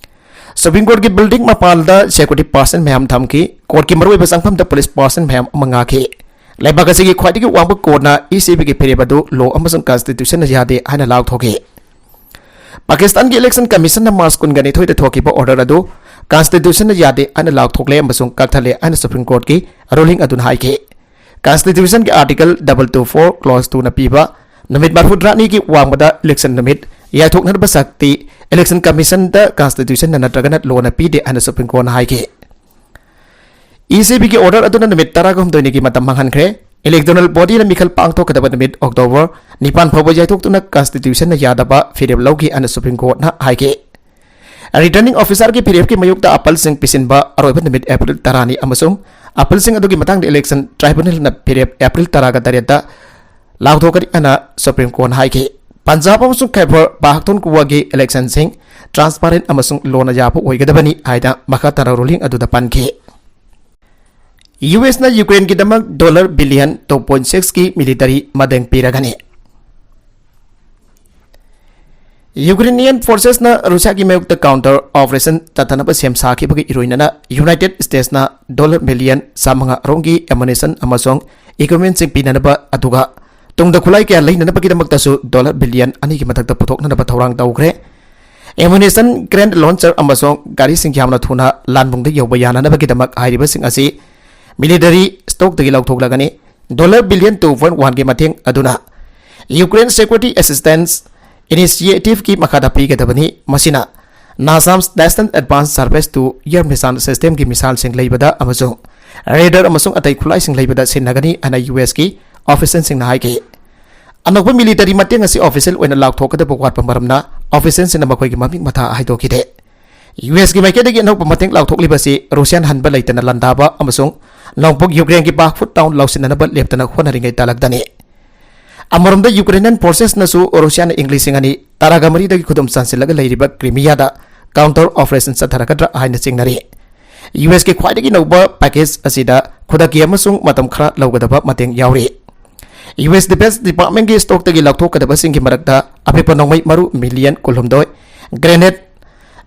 ꯁꯨꯄ꯭ꯔꯤꯝ ꯀꯣꯔꯠꯀꯤ ꯕꯤꯜꯗꯤꯡ ꯃꯄꯥꯟꯗ ꯁꯦꯀ꯭ꯌꯨꯔꯤꯇꯤ ꯄꯥꯔꯁꯟ ꯃꯌꯥꯝ ꯊꯝꯈꯤ꯫ ꯀꯣꯔꯠꯀꯤ ꯃꯔꯨꯑꯣꯏꯕ ꯆꯪꯐꯝꯗ ꯄꯨꯂꯤꯁ ꯄꯥꯔꯁꯟ ꯃꯌꯥꯝ ꯑꯃ ꯉꯥꯛꯈꯤ꯫ ꯂꯩꯕꯥꯛ ꯑꯁꯤꯒꯤ ꯈ꯭ꯋꯥꯏꯗꯒꯤ ꯋꯥꯡꯕ ꯀꯣꯔꯠꯅ ꯏ ꯁꯤ ꯄꯤꯒꯤ ꯐꯤꯔꯦꯞ ꯑꯗꯨ ꯂꯣ ꯑꯃꯁꯨꯡ ꯀꯟꯁꯇꯤꯇ꯭ꯌꯨꯁꯟꯅ ꯌꯥꯗꯦ ꯍꯥꯏꯅ ꯂꯥꯎꯊꯣꯛꯈꯤ꯫ ꯄꯥꯀꯤꯁꯇꯥꯟꯒꯤ ꯏꯂꯦꯛꯁꯟ ꯀꯃꯤꯁꯟꯅ ꯃꯥꯔꯆ ꯀꯨꯟꯒ ꯅꯤꯊꯣꯏꯗ ꯊꯣꯛꯈꯤꯕ ꯑꯣꯔꯗꯔ ꯑꯗꯨ ꯀꯟꯁꯇꯤꯇ꯭ꯌꯨꯁꯟꯅ ꯌꯥꯗꯦ ꯍꯥꯏꯅ ꯂꯥꯎꯊꯣꯛꯂꯦ ꯑꯃꯁꯨꯡ ꯀꯛꯊꯠꯂꯦ ꯍꯥꯏꯅ ꯁꯨꯄ꯭ꯔꯤꯝ ꯀꯣꯔꯠꯀꯤ ꯔꯨꯂꯤꯡ ꯑꯗꯨꯅ ꯍꯥꯏꯈꯤ꯫ ꯀꯟꯁꯇꯤꯇ꯭ꯌꯨꯁꯟꯒꯤ article double two four clause two ꯅ ꯄꯤꯕ ꯅꯨꯃꯤꯠ ꯃꯔꯤꯐꯨꯇꯔꯥꯅꯤꯒꯤ ꯋꯥꯡꯃꯗ ꯏꯂꯦꯛꯁꯟ ꯅꯨꯃꯤꯠ ꯌꯥꯏꯊꯣꯛꯅꯅꯕ ꯁꯛꯇꯤ ꯏꯂꯦꯛꯁꯟ ꯀꯃꯤꯁꯟꯗ ꯀꯟꯁꯇꯤꯇ꯭ꯌꯨꯁꯟꯅ ꯅꯠꯇ꯭ꯔꯒꯅ ꯂꯣꯅ ꯄꯤꯗꯦ ꯍꯥꯏꯅ ꯁꯨꯄ꯭ꯔꯤꯝ ꯀꯣꯔꯠꯅ ꯍꯥꯏꯈꯤ꯫ ꯏ ꯁꯤ ꯄꯤꯒꯤ ꯑꯣꯔꯗꯔ ꯑꯗꯨꯅ ꯅꯨꯃꯤꯠ ꯇꯔꯥꯒ ꯍꯨꯝꯗꯣꯏꯅꯤꯒꯤ ꯃꯇꯝ ꯃꯥꯡꯍꯟꯈ꯭ꯔꯦ꯫ ꯏꯂꯦꯛꯇꯣꯔꯦꯜ ꯕꯣꯗꯤꯅ ꯃꯤꯈꯜ ꯄꯥꯡꯊꯣꯛꯀꯗꯕ ꯅꯨꯃꯤꯠ ꯑꯣꯛꯇꯣꯕꯔ ꯅꯤꯄꯥꯟ ꯐꯥꯎꯕ ꯌꯥꯏꯊꯣꯛꯇꯨꯅ ꯀꯟꯁꯇꯤꯇ꯭ꯌꯨꯁꯟꯅ ꯌꯥꯗꯕ ꯐꯤꯔꯦꯞ ꯂꯧꯈꯤ ꯍꯥꯏꯅ ꯁꯨꯄ꯭ꯔꯤꯝ ꯀꯣꯔꯠꯅ ꯍꯥꯏꯈꯤ꯫ ꯔꯤꯇꯔꯅꯤꯡ ꯑꯣꯐꯤꯁꯥꯔꯒꯤ ꯐꯤꯔꯦꯞꯀꯤ ꯃꯥꯌꯣꯛꯇ ꯑꯄꯜꯁꯤꯡ ꯄꯤꯁꯤꯟꯕ ꯑꯔꯣꯏꯕ ꯅꯨꯃꯤꯠ ꯑꯦꯄ꯭ꯔꯤꯜ ꯇꯔꯥꯅꯤ ꯑꯃꯁꯨꯡ ꯑꯄꯜꯁꯤꯡ ꯑꯗꯨꯒꯤ ꯃꯇꯥꯡꯗ ꯏꯂꯦꯛꯁꯟ ꯇ꯭ꯔꯥꯏꯕꯨꯅꯦꯜꯅ ꯐꯤꯔꯦꯞ ꯑꯦꯄ꯭ꯔꯤꯜ ꯇꯔꯥꯒ ꯇꯔꯦꯠꯇ ꯂꯥꯎꯊꯣꯛꯀꯅꯤ ꯍꯥꯏꯅ ꯁꯨꯄ꯭ꯔꯤꯝ ꯀꯣꯔꯠꯅ ꯍꯥꯏꯈꯤ꯫ ꯄꯟꯖꯥꯕ ꯑꯃꯁꯨꯡ ꯈꯩꯕꯔ ꯄꯥꯈꯇꯨꯟꯈ꯭ꯋꯥꯒꯤ ꯏꯂꯦꯛꯁꯟꯁꯤꯡ ꯇ꯭ꯔꯥꯟꯁꯄꯥꯔꯦꯟ ꯑꯃꯁꯨꯡ ꯂꯣꯟꯅ ꯌꯥꯕ ꯑꯣꯏꯒꯗꯕꯅꯤ ꯍꯥꯏꯅ ꯃꯈꯥ ꯇꯥꯅ ꯔꯨꯂꯤꯡ ꯑꯗꯨꯗ ꯄꯟꯈꯤ꯫ ꯌꯨ ꯑꯦꯁꯅ ꯌꯨꯀ꯭ꯔꯦꯟꯒꯤꯗꯃꯛ ꯗꯣꯂꯔ ꯕꯤꯂꯤꯌꯟ ꯇꯨ ꯄꯣꯏꯟꯠ ꯁꯤꯛꯁꯀꯤ ꯃꯤꯂꯤꯇꯔꯤ ꯃꯇꯦꯡ ꯄꯤꯔꯒꯅꯤ꯫ ꯌꯨꯀ꯭ꯔꯦꯅꯤꯌꯟ ꯐꯣꯔꯁꯦꯁꯅ ꯔꯨꯁꯤꯌꯥꯒꯤ ꯃꯥꯌꯣꯛꯇ ꯀꯥꯎꯟꯇꯔ ꯑꯣꯄꯔꯦꯁꯟ ꯆꯠꯊꯅꯕ ꯁꯦꯝ ꯁꯥꯈꯤꯕꯒꯤ ꯏꯔꯣꯏꯅꯅ ꯌꯨꯅꯥꯏꯇꯦꯗ ꯁ꯭ꯇꯦꯠꯁꯅ ꯗꯣꯂꯔ ꯃꯤꯂꯤꯌꯟ ꯆꯥꯃꯉꯥ ꯔꯣꯝꯒꯤ ꯑꯦꯃꯨꯅꯤꯁꯟ ꯑꯃꯁꯨꯡ ꯏꯀ꯭ꯋꯤꯞꯃꯦꯟꯁꯤꯡ ꯄꯤꯅꯅꯕ, ꯑꯗꯨꯒ ꯇꯨꯡꯗ ꯈꯨꯠꯂꯥꯏ ꯀꯌꯥ ꯂꯩꯅꯅꯕꯒꯤꯗꯃꯛꯇꯁꯨ ꯗꯣꯂꯔ ꯕꯤꯂꯤꯌꯟ ꯑꯅꯤꯒꯤ ꯃꯊꯛꯇ ꯄꯨꯊꯣꯛꯅꯅꯕ ꯊꯧꯔꯥꯡ ꯇꯧꯈ꯭ꯔꯦ꯫ ꯑꯦꯃꯨꯅꯤꯁꯟ, ꯒ꯭ꯔꯦꯟꯗ ꯂꯣꯟꯆꯔ ꯑꯃꯁꯨꯡ ꯒꯥꯔꯤꯁꯤꯡ ꯌꯥꯝꯅ ꯊꯨꯅ ꯂꯥꯟꯕꯨꯡꯗ ꯌꯧꯕ ꯌꯥꯅꯅꯕꯒꯤꯗꯃꯛ ꯍꯥꯏꯔꯤꯕꯁꯤꯡ ꯑꯁꯤ ꯃꯤꯂꯤꯇꯔꯤ ꯁ꯭ꯇꯣꯛꯇꯒꯤ ꯂꯧꯊꯣꯛꯂꯒꯅꯤ꯫ ꯗꯣꯂꯔ ꯕꯤꯂꯤꯌꯟ ꯇꯨ ꯄꯣꯏꯟꯠ ꯋꯥꯟꯒꯤ ꯃꯇꯦꯡ ꯑꯗꯨꯅ ꯌꯨꯀ꯭ꯔꯦꯟ ꯁꯦꯀ꯭ꯌꯨꯔꯤꯇꯤ ꯑꯦꯁꯤꯁꯇꯦꯟꯁ ꯏꯅꯤꯁꯤꯌꯦꯇꯤꯚꯀꯤ ꯃꯈꯥꯗ ꯄꯤꯒꯗꯕꯅꯤ꯫ ꯃꯁꯤꯅ NASAMS national advanced surface to air missile ꯁꯤꯁꯇꯦꯝꯒꯤ ꯃꯤꯁꯥꯏꯜꯁꯤꯡ ꯂꯩꯕꯗ ꯑꯃꯁꯨꯡ ꯔꯦꯗꯥꯔ ꯑꯃꯁꯨꯡ ꯑꯇꯩ ꯈꯨꯠꯂꯥꯏꯁꯤꯡ ꯂꯩꯕꯗ ꯁꯤꯖꯤꯟꯅꯒꯅꯤ ꯍꯥꯏꯅ ꯌꯨ ꯑꯦꯁꯀꯤ ꯑꯣꯐꯤꯁꯤꯌꯦꯜꯁꯤꯡꯅ ꯍꯥꯏꯈꯤ꯫ ꯑꯅꯧꯕ ꯃꯤꯂꯤꯇꯔꯤ ꯃꯇꯦꯡ ꯑꯁꯤ ꯑꯣꯐꯤꯁꯤꯌꯦꯜ ꯑꯣꯏꯅ ꯂꯥꯎꯊꯣꯛꯀꯗꯕ ꯋꯥꯠꯄ ꯃꯔꯝꯅ ꯑꯣꯐꯤꯁꯤꯌꯦꯜꯁꯤꯡꯅ ꯃꯈꯣꯏꯒꯤ ꯃꯃꯤꯡ ꯃꯊꯥ ꯍꯥꯏꯗꯣꯛꯈꯤꯗꯦ꯫ ꯌꯨ ꯑꯦꯁꯀꯤ ꯃꯥꯏꯀꯩꯗꯒꯤ ꯑꯅꯧꯕ ꯃꯇꯦꯡ ꯂꯥꯎꯊꯣꯛꯂꯤꯕꯁꯤ ꯔꯨꯁꯤꯌꯥꯅ ꯍꯟꯕ ꯂꯩꯇꯅ ꯂꯥꯟꯗꯥꯕ ꯑꯃꯁꯨꯡ ꯅꯣꯡꯄꯣꯛ ꯌꯨꯀ꯭ꯔꯦꯟꯒꯤ ꯕꯥꯈꯃꯨꯠ ꯇꯥꯎꯟ ꯂꯧꯁꯤꯟꯅꯅꯕ ꯂꯦꯞꯇꯅ ꯍꯣꯠꯅꯔꯤꯉꯩ ꯇꯥꯂꯛꯇꯅꯤ꯫ ꯑꯃꯔꯣꯝꯗ ꯌꯨꯀ꯭ꯔꯦꯅꯤꯌꯟ ꯐꯣꯔꯁꯦꯁꯅꯁꯨ ꯔꯨꯁꯤꯌꯥꯅ ꯏꯪ ꯂꯤꯁꯤꯡ ꯑꯅꯤ ꯇꯔꯥꯒ ꯃꯔꯤꯗꯒꯤ ꯈꯨꯗꯨꯝ ꯆꯥꯟꯁꯤꯜꯂꯒ ꯂꯩꯔꯤꯕ ꯀ꯭ꯔꯤꯃꯤꯌꯥꯗ ꯀꯥꯎꯟꯇꯔ ꯑꯣꯄꯔꯦꯁꯟ ꯆꯠꯊꯔꯛꯀꯗ꯭ꯔꯥ ꯍꯥꯏꯅ ꯆꯤꯡꯅꯔꯤ꯫ ꯌꯨ ꯑꯦꯁꯀꯤ ꯈ꯭ꯋꯥꯏꯗꯒꯤ ꯅꯧꯕ ꯄꯦꯀꯦꯖ ꯑꯁꯤꯗ ꯈꯨꯗꯛꯀꯤ ꯑꯃꯁꯨꯡ ꯃꯇꯝ ꯈꯔ ꯂꯧꯒꯗꯕ ꯃꯇꯦꯡ ꯌꯥꯎꯔꯤ꯫ ꯌꯨ ꯑꯦꯁ ꯗꯤꯐꯦꯟꯁ ꯗꯤꯄꯥꯔꯠꯃꯦꯟꯒꯤ ꯁ꯭ꯇꯣꯛꯇꯒꯤ ꯂꯧꯊꯣꯛꯀꯗꯕꯁꯤꯡꯒꯤ ꯃꯔꯛꯇ ꯑꯄꯤꯛꯄ ꯅꯣꯡꯃꯩ ꯃꯔꯨ ꯃꯤꯂꯤꯌꯟ ꯀꯨꯟꯍꯨꯝꯗꯣꯏ, ꯒ꯭ꯔꯦꯅꯦꯗ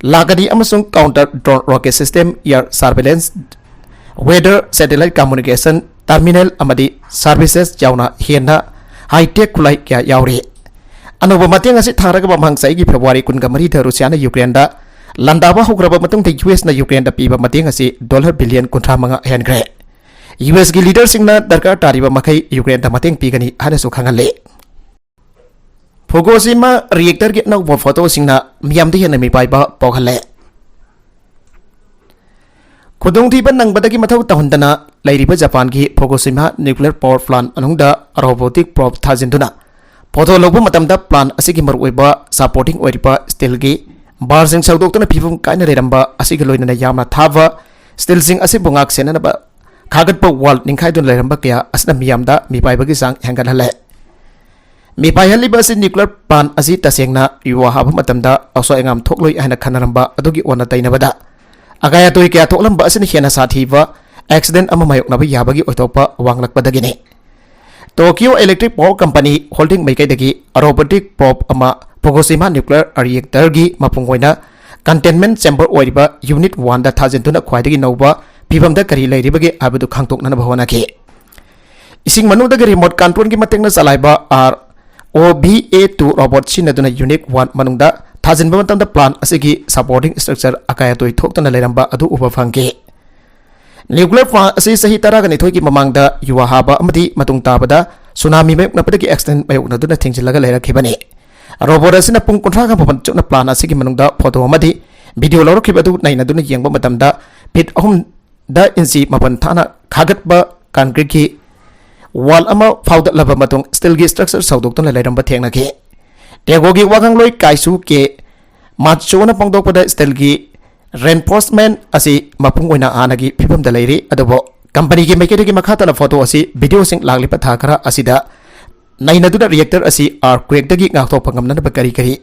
ꯂꯥꯛꯀꯅꯤ ꯑꯃꯁꯨꯡ counter drone rocket system, air surveillance, weather, satellite communication, terminal ꯑꯃꯗꯤ ꯁꯔꯚꯤꯁꯦꯁ ꯌꯥꯎꯅ ꯍꯦꯟꯅ ꯍꯥꯏ-ꯇꯦꯛ ꯈꯨꯠꯂꯥꯏ ꯀꯌꯥ ꯌꯥꯎꯔꯤ꯫ ꯑꯅꯧꯕ ꯃꯇꯦꯡ ꯑꯁꯤ ꯊꯥꯔꯒ ꯃꯃꯥꯡ ꯆꯍꯤꯒꯤ ꯐꯦꯕ꯭ꯔꯨꯋꯥꯔꯤ ꯀꯨꯟꯒ ꯃꯔꯤꯗ ꯔꯨꯁꯤꯌꯥꯅ ꯌꯨꯀ꯭ꯔꯦꯟꯗ ꯂꯥꯟꯗꯥꯕ ꯍꯧꯈ꯭ꯔꯕ ꯃꯇꯨꯡꯗ ꯌꯨ ꯑꯦꯁꯅ ꯌꯨꯀ꯭ꯔꯦꯟꯗ ꯄꯤꯕ ꯃꯇꯦꯡ ꯑꯁꯤ ꯗꯣꯂꯔ ꯕꯤꯂꯤꯌꯟ ꯀꯨꯟꯊ꯭ꯔꯥ ꯃꯉꯥ ꯍꯦꯟꯈ꯭ꯔꯦ꯫ ꯌꯨ ꯑꯦꯁꯀꯤ ꯂꯤꯗꯔꯁꯤꯡꯅ ꯗꯔꯀꯥꯔ ꯇꯥꯔꯤꯕ ꯃꯈꯩ ꯌꯨꯀ꯭ꯔꯦꯟꯗ ꯃꯇꯦꯡ ꯄꯤꯒꯅꯤ ꯍꯥꯏꯅꯁꯨ ꯈꯪꯍꯜꯂꯤ꯫ ꯐꯨꯀꯨꯁꯤꯃꯥ ꯔꯤꯑꯦꯛꯇꯔꯒꯤ ꯑꯅꯧꯕ ꯐꯣꯇꯣꯁꯤꯡꯅ ꯃꯤꯌꯥꯝꯗ ꯍꯦꯟꯅ ꯃꯤꯄꯥꯏꯕ ꯄꯣꯛꯍꯜꯂꯦ꯫ ꯈꯨꯗꯣꯡꯊꯤꯕ ꯅꯪꯕꯗꯒꯤ ꯃꯊꯧ ꯇꯧꯍꯟꯗꯅ ꯂꯩꯔꯤꯕ ꯖꯄꯥꯟꯒꯤ ꯐꯨꯀꯨꯁꯤꯃꯥ ꯅ꯭ꯌꯨꯀ꯭ꯂꯤꯌꯔ ꯄꯥꯋꯔ ꯄ꯭ꯂꯥꯟ ꯃꯅꯨꯡꯗ ꯔꯣꯕꯣꯇꯤꯛ ꯄ꯭ꯔꯣꯕ ꯊꯥꯖꯤꯟꯗꯨꯅ ꯐꯣꯇꯣ ꯂꯧꯕ ꯃꯇꯝꯗ ꯄ꯭ꯂꯥꯟ ꯑꯁꯤꯒꯤ ꯃꯔꯨꯑꯣꯏꯕ ꯁꯄꯣꯔꯇꯤꯡ ꯑꯣꯏꯔꯤꯕ ꯁ꯭ꯇꯤꯜꯒꯤ ꯕꯥꯔꯁꯤꯡ ꯁꯧꯗꯣꯛꯇꯨꯅ ꯐꯤꯕꯝ ꯀꯥꯏꯅ ꯂꯩꯔꯝꯕ ꯑꯁꯤꯒ ꯂꯣꯏꯅꯅ ꯌꯥꯝꯅ ꯊꯥꯕ ꯁ꯭ꯇꯤꯜꯁꯤꯡ ꯑꯁꯤꯕꯨ ꯉꯥꯛ ꯁꯦꯟꯅꯅꯕ ꯈꯥꯒꯠꯄ ꯋꯥꯜ ꯅꯤꯡꯈꯥꯏꯗꯨꯅ ꯂꯩꯔꯝꯕ ꯀꯌꯥ ꯑꯁꯤꯅ ꯃꯤꯌꯥꯝꯗ ꯃꯤꯄꯥꯏꯕꯒꯤ ꯆꯥꯡ ꯍꯦꯟꯒꯠꯍꯜꯂꯦ꯫ ꯃꯤꯄꯥꯏꯍꯜꯂꯤꯕ ꯑꯁꯤ ꯅ꯭ꯌꯨꯀ꯭ꯂꯤꯌꯔ ꯄ꯭ꯂꯥꯟ ꯑꯁꯤ ꯇꯁꯦꯡꯅ ꯌꯨ ꯍꯥꯕ ꯃꯇꯝꯗ ꯑꯁꯣꯏ ꯑꯉꯥꯝ ꯊꯣꯛꯂꯣꯏ ꯍꯥꯏꯅ ꯈꯟꯅꯔꯝꯕ ꯑꯗꯨꯒꯤ ꯑꯣꯟꯅ ꯇꯩꯅꯕꯗ ꯑꯀꯥꯏ ꯑꯇꯣꯏ ꯀꯌꯥ ꯊꯣꯛꯂꯝꯕ ꯑꯁꯤꯅ ꯍꯦꯟꯅ ꯁꯥꯊꯤꯕ ꯑꯦꯛꯁꯤꯗꯦꯟ ꯑꯃ ꯃꯥꯌꯣꯛꯅꯕ ꯌꯥꯕꯒꯤ ꯑꯣꯏꯊꯣꯛꯄ ꯋꯥꯡꯂꯛꯄꯗꯒꯤꯅꯤ꯫ Tokyo electric power company holding ꯃꯥꯏꯀꯩꯗꯒꯤ ꯔꯣꯕꯣꯇꯤꯛ ꯄ꯭ꯔꯣꯞ ꯑꯃ ꯐꯨꯀꯨꯁꯤꯃꯥ ꯅ꯭ꯌꯨꯀ꯭ꯂꯤꯌꯔ ꯔꯤꯑꯦꯛꯇꯔꯒꯤ ꯃꯄꯨꯡ ꯑꯣꯏꯅ ꯀꯟꯇꯦꯟꯃꯦꯟ ꯆꯦꯝꯕꯔ ꯑꯣꯏꯔꯤꯕ ꯌꯨꯅꯤꯠ ꯋꯥꯟꯗ ꯊꯥꯖꯤꯟꯗꯨꯅ ꯈ꯭ꯋꯥꯏꯗꯒꯤ ꯅꯧꯕ ꯐꯤꯕꯝꯗ ꯀꯔꯤ ꯂꯩꯔꯤꯕꯒꯦ ꯍꯥꯏꯕꯗꯨ ꯈꯪꯗꯣꯛꯅꯅꯕ ꯍꯣꯠꯅꯈꯤ꯫ ꯏꯁꯤꯡ ꯃꯅꯨꯡꯗꯒꯤ ꯔꯤꯃꯣꯠ ꯀꯟꯇ꯭ꯔꯣꯜꯒꯤ ꯃꯇꯦꯡꯅ ꯆꯂꯥꯏꯕ R O V A two robot ꯁꯤꯖꯤꯟꯅꯗꯨꯅ ꯌꯨꯅꯤꯠ ꯋꯥꯟ ꯃꯅꯨꯡꯗ ꯊꯥꯖꯤꯟꯕ ꯃꯇꯝꯗ ꯄ꯭ꯂꯥꯟ ꯑꯁꯤꯒꯤ ꯁꯄꯣꯔꯇꯤꯡ ꯁ꯭ꯇ꯭ꯔꯛꯆꯔ ꯑꯀꯥꯏ ꯑꯇꯣꯏ ꯊꯣꯛꯇꯅ ꯂꯩꯔꯝꯕ ꯑꯗꯨ ꯎꯕ ꯐꯪꯈꯤ꯫ ꯅ꯭ꯌꯨꯀ꯭ꯂꯤꯌꯔ ꯄ꯭ꯂꯥꯟ ꯑꯁꯤ ꯆꯍꯤ ꯇꯔꯥꯒ ꯅꯤꯊꯣꯏꯒꯤ ꯃꯃꯥꯡꯗ ꯌꯨ ꯍꯥꯕ ꯑꯃꯗꯤ ꯃꯇꯨꯡ ꯇꯥꯕꯗ ꯁꯨꯅꯥꯃꯤ ꯃꯥꯌꯣꯛꯅꯕꯗꯒꯤ ꯑꯦꯛꯁꯤꯗꯦꯟ ꯃꯥꯌꯣꯛꯅꯗꯨꯅ ꯊꯤꯡꯖꯤꯜꯂꯒ ꯂꯩꯔꯛꯈꯤꯕꯅꯤ꯫ ꯔꯣꯕꯣꯠ ꯑꯁꯤꯅ ꯄꯨꯡ ꯀꯨꯟꯊ꯭ꯔꯥꯒ ꯃꯥꯄꯟ ꯆꯨꯞꯅ ꯄ꯭ꯂꯥꯟ ꯑꯁꯤꯒꯤ ꯃꯅꯨꯡꯗ ꯐꯣꯇꯣ ꯑꯃꯗꯤ ꯚꯤꯗꯤꯑꯣ ꯂꯧꯔꯛꯈꯤꯕ ꯑꯗꯨ ꯅꯩꯅꯗꯨꯅ ꯌꯦꯡꯕ ꯃꯇꯝꯗ ꯐꯤꯠ ꯑꯍꯨꯝꯗ ꯏꯟꯆꯤ ꯃꯥꯄꯟ ꯊꯥꯅ ꯈꯥꯒꯠꯄ ꯀꯟꯀ꯭ꯔꯤꯠꯀꯤ ꯋꯥꯜ ꯑꯃ ꯐꯥꯎꯗꯠꯂꯕ ꯃꯇꯨꯡ ꯁ꯭ꯇꯤꯜꯒꯤ ꯁ꯭ꯇ꯭ꯔꯛꯆꯔ ꯁꯧꯗꯣꯛꯇꯨꯅ ꯂꯩꯔꯝꯕ ꯊꯦꯡꯅꯈꯤ꯫ ꯇꯦꯒꯣꯒꯤ ꯋꯥꯉꯥꯡꯂꯣꯏ ꯀꯥꯏꯁꯨ ꯀꯦ ꯃꯥꯠꯁꯨꯅ ꯐꯣꯡꯗꯣꯛꯄꯗ ꯁ꯭ꯇꯤꯜꯒꯤ ꯔꯦꯟꯐꯣꯔꯁꯃꯦꯟ ꯑꯁꯤ ꯃꯄꯨꯡ ꯑꯣꯏꯅ ꯍꯥꯟꯅꯒꯤ ꯐꯤꯕꯝꯗ ꯂꯩꯔꯤ, ꯑꯗꯨꯕꯨ ꯀꯝꯄꯅꯤꯒꯤ ꯃꯥꯏꯀꯩꯗꯒꯤ ꯃꯈꯥ ꯇꯥꯅ ꯐꯣꯇꯣ ꯑꯁꯤ ꯚꯤꯗꯤꯑꯣꯁꯤꯡ ꯂꯥꯛꯂꯤꯕ ꯊꯥ ꯈꯔ ꯑꯁꯤꯗ ꯅꯩꯅꯗꯨꯅ ꯔꯤꯑꯦꯛꯇꯔ ꯑꯁꯤ ꯑꯥꯔꯊꯀ꯭ꯋꯦꯛꯇꯒꯤ ꯉꯥꯛꯊꯣꯛꯄ ꯉꯝꯅꯅꯕ ꯀꯔꯤ ꯀꯔꯤ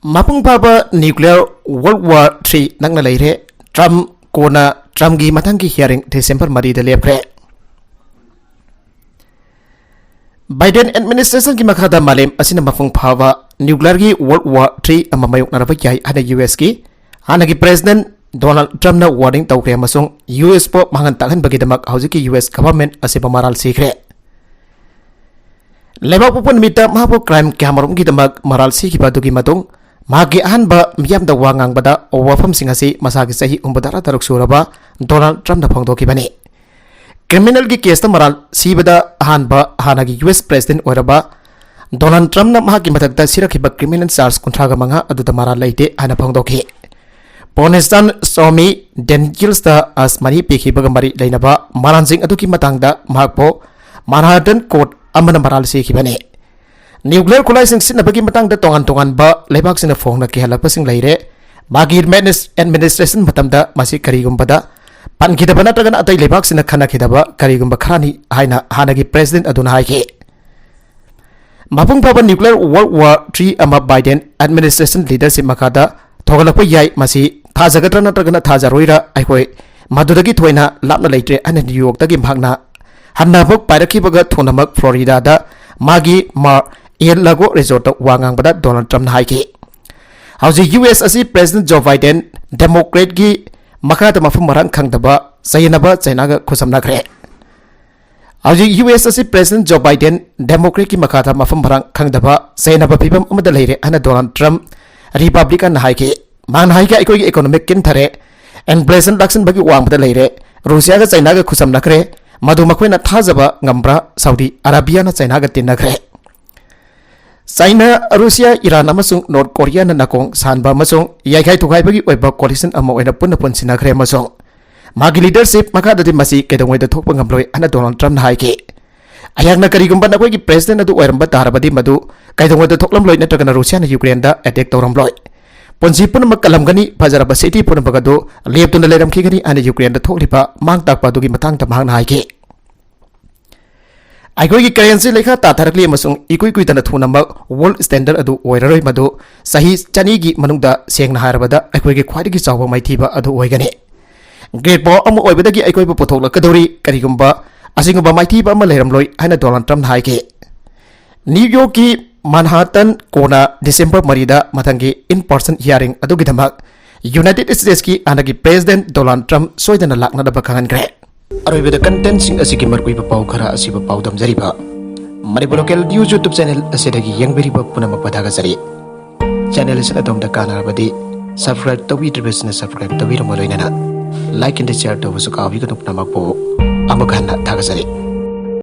ꯃꯄꯨꯡ ꯐꯥꯕ ꯅ꯭ꯌꯨꯀ꯭ꯂꯤꯌꯔ ꯋꯥꯔꯜꯗ ꯋꯥꯔ ꯊ꯭ꯔꯤ ꯅꯛꯅ ꯂꯩꯔꯦ꯫ ꯇ꯭ꯔꯝꯞ ꯀꯣꯟꯅ ꯇ꯭ꯔꯝꯞꯀꯤ ꯃꯊꯪꯒꯤ ꯍꯤꯌꯥꯔꯤꯡ ꯗꯤꯁꯦꯝꯕꯔ ꯃꯔꯤꯗ ꯂꯦꯞꯈ꯭ꯔꯦ꯫ ꯕꯥꯏꯗꯦꯟ ꯑꯦꯗꯃꯤꯅꯤꯁꯇ꯭ꯔꯦꯁꯟꯒꯤ ꯃꯈꯥꯗ ꯃꯥꯂꯦꯝ ꯑꯁꯤꯅ ꯃꯄꯨꯡ ꯐꯥꯕ ꯅ꯭ꯌꯨꯀ꯭ꯂꯤꯌꯔꯒꯤ ꯋꯥꯔꯜꯗ ꯋꯥꯔ ꯊ꯭ꯔꯤ ꯑꯃ ꯃꯥꯌꯣꯛꯅꯔꯕ ꯌꯥꯏ ꯍꯥꯏꯅ ꯌꯨ ꯑꯦꯁꯀꯤ ꯍꯥꯟꯅꯒꯤ ꯄ꯭ꯔꯦꯁꯤꯗꯦꯟꯠ ꯗꯣꯅꯥꯜꯗ ꯇ꯭ꯔꯝꯞꯅ ꯋꯥꯔꯅꯤꯡ ꯇꯧꯈ꯭ꯔꯦ ꯑꯃꯁꯨꯡ ꯌꯨ ꯑꯦꯁꯄꯨ ꯃꯥꯡꯍꯟ ꯇꯥꯛꯍꯟꯕꯒꯤꯗꯃꯛ ꯍꯧꯖꯤꯛꯀꯤ ꯌꯨ ꯑꯦꯁ ꯒꯚꯔꯟꯃꯦꯟꯠ ꯑꯁꯤꯕꯨ ꯃꯔꯥꯜ ꯁꯤꯈ꯭ꯔꯦ꯫ ꯂꯩꯕꯥꯛꯄꯣꯛꯄ ꯅꯨꯃꯤꯠꯇ ꯃꯍꯥꯛꯄꯨ ꯀ꯭ꯔꯥꯏꯝ ꯀꯌꯥꯃꯔꯨꯝꯒꯤꯗꯃꯛ ꯃꯔꯥꯜ ꯁꯤꯈꯤꯕ ꯑꯗꯨꯒꯤ ꯃꯇꯨꯡ ꯃꯍꯥꯛꯀꯤ ꯑꯍꯥꯟꯕ ꯃꯤꯌꯥꯝꯗ ꯋꯥ ꯉꯥꯡꯕꯗ ꯋꯥꯐꯝꯁꯤꯡ ꯑꯁꯤ ꯃꯁꯥꯒꯤ ꯆꯍꯤ ꯍꯨꯝꯐꯨꯇꯔꯥ ꯇꯔꯨꯛ ꯁꯨꯔꯕ ꯗꯣꯅꯥꯜꯗ ꯇ꯭ꯔꯝꯞꯅ ꯐꯣꯡꯗꯣꯛꯈꯤꯕꯅꯤ꯫ ꯀ꯭ꯔꯤꯃꯤꯅꯦꯜꯒꯤ ꯀꯦꯁꯇ ꯃꯔꯥꯜ ꯁꯤꯕꯗ ꯑꯍꯥꯟꯕ ꯍꯥꯟꯅꯒꯤ ꯌꯨ ꯑꯦꯁ ꯄ꯭ꯔꯦꯁꯤꯗꯦꯟꯠ ꯑꯣꯏꯔꯕ ꯗꯣꯅꯥꯜꯗ ꯇ꯭ꯔꯝꯞꯅ ꯃꯍꯥꯛꯀꯤ ꯃꯊꯛꯇ ꯁꯤꯔꯛꯈꯤꯕ ꯀ꯭ꯔꯤꯃꯤꯅꯦꯜ ꯆꯥꯔꯖ ꯀꯨꯟꯊ꯭ꯔꯥꯒ ꯃꯉꯥ ꯑꯗꯨꯗ ꯃꯔꯥꯜ ꯂꯩꯇꯦ ꯍꯥꯏꯅ ꯐꯣꯡꯗꯣꯛꯈꯤ꯫ ꯄ꯭ꯔꯣꯇꯦꯁꯇꯥꯟꯠ ꯁ꯭ꯇꯣꯔꯃꯤ ꯗꯦꯅꯤꯌꯦꯜꯁꯇ ꯑꯁ ꯃꯅꯤ ꯄꯤꯈꯤꯕꯒ ꯃꯔꯤ ꯂꯩꯅꯕ ꯃꯔꯥꯜꯁꯤꯡ ꯑꯗꯨꯒꯤ ꯃꯇꯥꯡꯗ ꯃꯍꯥꯛꯄꯨ ꯃꯥꯟꯍꯥꯇꯟ ꯀꯣꯔꯠ ꯑꯃꯅ ꯃꯔꯥꯜ ꯁꯤꯈꯤꯕꯅꯤ꯫ ꯅ꯭ꯌꯨꯀ꯭ꯂꯤꯌꯔ ꯈꯨꯠꯂꯥꯏꯁꯤꯡ ꯁꯤꯖꯤꯟꯅꯕꯒꯤ ꯃꯇꯥꯡꯗ ꯇꯣꯉꯥꯟ ꯇꯣꯉꯥꯟꯕ ꯂꯩꯕꯥꯛꯁꯤꯡꯅ ꯐꯣꯡꯅ ꯀꯤꯍꯜꯂꯛꯄꯁꯤꯡ ꯂꯩꯔꯦ꯫ ꯃꯥꯒꯤ ꯑꯦꯗꯃꯤꯅꯤꯁ-, ꯑꯦꯗꯃꯤꯅꯤꯁꯇ꯭ꯔꯦꯁꯟ ꯃꯇꯝꯗ ꯃꯁꯤ ꯀꯔꯤꯒꯨꯝꯕꯗ ꯄꯟꯈꯤꯗꯕ ꯅꯠꯇ꯭ꯔꯒꯅ ꯑꯇꯩ ꯂꯩꯕꯥꯛꯁꯤꯡꯅ ꯈꯟꯅꯈꯤꯗꯕ ꯀꯔꯤꯒꯨꯝꯕ ꯈꯔꯅꯤ ꯍꯥꯏꯅ ꯍꯥꯟꯅꯒꯤ ꯄ꯭ꯔꯦꯁꯤꯗꯦꯟꯠ ꯑꯗꯨꯅ ꯍꯥꯏꯈꯤ꯫ ꯃꯄꯨꯡ ꯐꯥꯕ nuclear World War three ꯑꯃ Biden administration leadership ꯃꯈꯥꯗ ꯊꯣꯛꯍꯜꯂꯛꯄ ꯌꯥꯏ꯫ ꯃꯁꯤ ꯊꯥꯖꯒꯗ꯭ꯔꯥ ꯅꯠꯇ꯭ꯔꯒꯅ ꯊꯥꯖꯔꯣꯏꯔꯥ, ꯑꯩꯈꯣꯏ ꯃꯗꯨꯗꯒꯤ ꯊꯣꯏꯅ ꯂꯥꯞꯅ ꯂꯩꯇ꯭ꯔꯦ ꯍꯥꯏꯅ ꯅ꯭ꯌꯨ ꯌꯣꯔꯛꯇꯒꯤ ꯃꯍꯥꯛꯅ ꯍꯟꯅꯕ ꯄꯥꯏꯔꯛꯈꯤꯕꯒ ꯊꯨꯅꯃꯛ ꯐ꯭ꯂꯣꯔꯤꯗꯥꯗ ꯃꯥꯒꯤ Mar-a-Lago resortꯇ ꯋꯥ ꯉꯥꯡꯕꯗ ꯗꯣꯅꯥꯜꯗ ꯇ꯭ꯔꯝꯞꯅ ꯍꯥꯏꯈꯤ꯫ ꯍꯧꯖꯤꯛ ꯌꯨ ꯑꯦꯁ ꯑꯁꯤ President Joe Biden, Democratꯀꯤ ꯃꯈꯥꯗ ꯃꯐꯝ ꯃꯔꯥꯡ ꯈꯪꯗꯕ ꯆꯌꯦꯠꯅꯕ ꯆꯩꯅꯥꯒ ꯈꯨꯠꯁꯝꯅꯈ꯭ꯔꯦ꯫ ꯍꯧꯖꯤꯛ ꯌꯨ ꯑꯦꯁ ꯑꯁꯤ President Joe Biden, Democratꯀꯤ ꯃꯈꯥꯗ ꯃꯐꯝ ꯃꯔꯥꯡ ꯈꯪꯗꯕ ꯆꯌꯦꯠꯅꯕ ꯐꯤꯕꯝ ꯑꯃꯗ ꯂꯩꯔꯦ ꯍꯥꯏꯅ ꯗꯣꯅꯥꯜꯗ ꯇ꯭ꯔꯝꯞ, Republicanꯅ ꯍꯥꯏꯈꯤ꯫ ꯃꯍꯥꯛꯅ ꯍꯥꯏꯈꯤ, "ꯑꯩꯈꯣꯏꯒꯤ economic ꯀꯤꯟꯊꯔꯦ, inflation ꯂꯥꯛꯁꯤꯟꯕꯒꯤ ꯋꯥꯡꯃꯗ ꯂꯩꯔꯦ, ꯔꯨꯁꯤꯌꯥꯒ ꯆꯩꯅꯥꯒ ꯈꯨꯠꯁꯝꯅꯈ꯭ꯔꯦ, ꯃꯗꯨ ꯃꯈꯣꯏꯅ ꯊꯥꯖꯕ ꯉꯝꯕ꯭ꯔꯥ? ꯁꯥꯎꯗꯤ ꯑꯔꯥꯕꯤꯌꯥꯅ ꯆꯩꯅꯥꯒ ꯇꯤꯟꯅꯈ꯭ꯔꯦ꯫ ꯆꯥꯏꯅꯥ, ꯔꯨꯁꯤꯌꯥ, ꯏꯔꯥꯟ ꯑꯃꯁꯨꯡ ꯅꯣꯔꯠ ꯀꯣꯔꯤꯌꯥꯅ ꯅꯥꯀꯣꯡ ꯁꯥꯟꯕ ꯑꯃꯁꯨꯡ ꯌꯥꯏꯈꯥꯏ ꯊꯣꯒꯥꯏꯕꯒꯤ ꯑꯣꯏꯕ coalition ꯑꯃ ꯑꯣꯏꯅ ꯄꯨꯟꯅ ꯄꯨꯟꯁꯤꯟꯅꯈ꯭ꯔꯦ ꯑꯃꯁꯨꯡ ꯃꯥꯒꯤ leadership ꯃꯈꯥꯗꯗꯤ ꯃꯁꯤ ꯀꯩꯗꯧꯉꯩꯗ ꯊꯣꯛꯄ ꯉꯝꯂꯣꯏ" ꯍꯥꯏꯅ ꯗꯣꯅꯥꯜꯗ ꯇ꯭ꯔꯝꯞꯅ ꯍꯥꯏꯈꯤ꯫ "ꯑꯩꯍꯥꯛꯅ ꯀꯔꯤꯒꯨꯝꯕ ꯅꯈꯣꯏꯒꯤ President ꯑꯗꯨ ꯑꯣꯏꯔꯝꯕ ꯇꯥꯔꯕꯗꯤ ꯃꯗꯨ ꯀꯩꯗꯧꯉꯩꯗ ꯊꯣꯛꯂꯝꯂꯣꯏ, ꯅꯠꯇ꯭ꯔꯒꯅ ꯔꯨꯁꯤꯌꯥꯅ ꯌꯨꯀ꯭ꯔꯦꯟꯗ attack ꯇꯧꯔꯝꯂꯣꯏ꯫ ꯄꯨꯟꯁꯤ ꯄꯨꯝꯅꯃꯛ ꯀꯜꯂꯝꯒꯅꯤ, ꯐꯖꯔꯕ city ꯄꯨꯝꯅꯃꯛ ꯑꯗꯨ ꯂꯦꯞꯇꯨꯅ ꯂꯩꯔꯝꯈꯤꯒꯅꯤ" ꯍꯥꯏꯅ ꯌꯨꯀ꯭ꯔꯦꯟꯗ ꯊꯣꯛꯂꯤꯕ ꯃꯥꯡ ꯇꯥꯛꯄ ꯑꯗꯨꯒꯤ ꯃꯇꯥꯡꯗ ꯃꯍꯥꯛꯅ ꯍꯥꯏꯈꯤ꯫ "ꯑꯩꯈꯣꯏꯒꯤ currency ꯂꯩꯈꯥ ꯇꯥꯊꯔꯛꯂꯤ ꯑꯃꯁꯨꯡ ꯏꯀꯨꯏ ꯀꯨꯏꯗꯅ ꯊꯨꯅꯃꯛ world standard ꯑꯗꯨ ꯑꯣꯏꯔꯔꯣꯏ꯫ ꯃꯗꯨ ꯆꯍꯤ ꯆꯅꯤꯒꯤ ꯃꯅꯨꯡꯗ, ꯁꯦꯡꯅ ꯍꯥꯏꯔꯕꯗ, ꯑꯩꯈꯣꯏꯒꯤ ꯈ꯭ꯋꯥꯏꯗꯒꯤ ꯆꯥꯎꯕ ꯃꯥꯏꯊꯤꯕ ꯑꯗꯨ ꯑꯣꯏꯒꯅꯤ꯫ Great power ꯑꯃ ꯑꯣꯏꯕꯗꯒꯤ ꯑꯩꯈꯣꯏꯕꯨ ꯄꯨꯊꯣꯛꯂꯛꯀꯗꯧꯔꯤ, ꯀꯔꯤꯒꯨꯝꯕ ꯑꯁꯤꯒꯨꯝꯕ ꯃꯥꯏꯊꯤꯕ ꯑꯃ ꯂꯩꯔꯝꯂꯣꯏ" ꯍꯥꯏꯅ ꯗꯣꯅꯥꯜꯗ ꯇ꯭ꯔꯝꯞꯅ ꯍꯥꯏꯈꯤ꯫ ꯅ꯭ꯌꯨ ꯌꯣꯔꯛꯀꯤ Manhattan ꯀꯣꯟꯅ ꯗꯤꯁꯦꯝꯕꯔ ꯃꯔꯤꯗ ꯃꯊꯪꯒꯤ in-person hearing ꯑꯗꯨꯒꯤꯗꯃꯛ United Statesꯀꯤ ꯍꯥꯟꯅꯒꯤ President ꯗꯣꯅꯥꯜꯗ ꯇ꯭ꯔꯝꯞ ꯁꯣꯏꯗꯅ ꯂꯥꯛꯅꯅꯕ ꯈꯪꯍꯟꯈ꯭ꯔꯦ꯫ ꯑꯔꯣꯏꯕꯗ contentꯁꯤꯡ ꯑꯁꯤꯒꯤ ꯃꯔꯨꯑꯣꯏꯕ ꯄꯥꯎ ꯈꯔ ꯑꯁꯤꯕꯨ ꯄꯥꯎꯗꯝꯖꯔꯤꯕ Manipur Local News YouTube channel ꯑꯁꯤꯗꯒꯤ ꯌꯦꯡꯕꯤꯔꯤꯕ ꯄꯨꯝꯅꯃꯛꯄꯨ ꯊꯥꯒꯠꯆꯔꯤ꯫ Channel ꯑꯁꯤꯅ ꯑꯗꯣꯝꯗ ꯀꯥꯟꯅꯔꯕꯗꯤ subscribe ꯇꯧꯕꯤꯗ꯭ꯔꯤꯕꯁꯤꯡꯅ subscribe ꯇꯧꯕꯤꯔꯝꯕ ꯂꯣꯏꯅꯅ like and share ꯇꯧꯕꯁꯨ ꯀꯥꯎꯕꯤꯒꯅꯨ꯫ ꯄꯨꯝꯅꯃꯛꯄꯨ ꯑꯃꯨꯛ ꯍꯟꯅ ꯊꯥꯒꯠꯆꯔꯤ꯫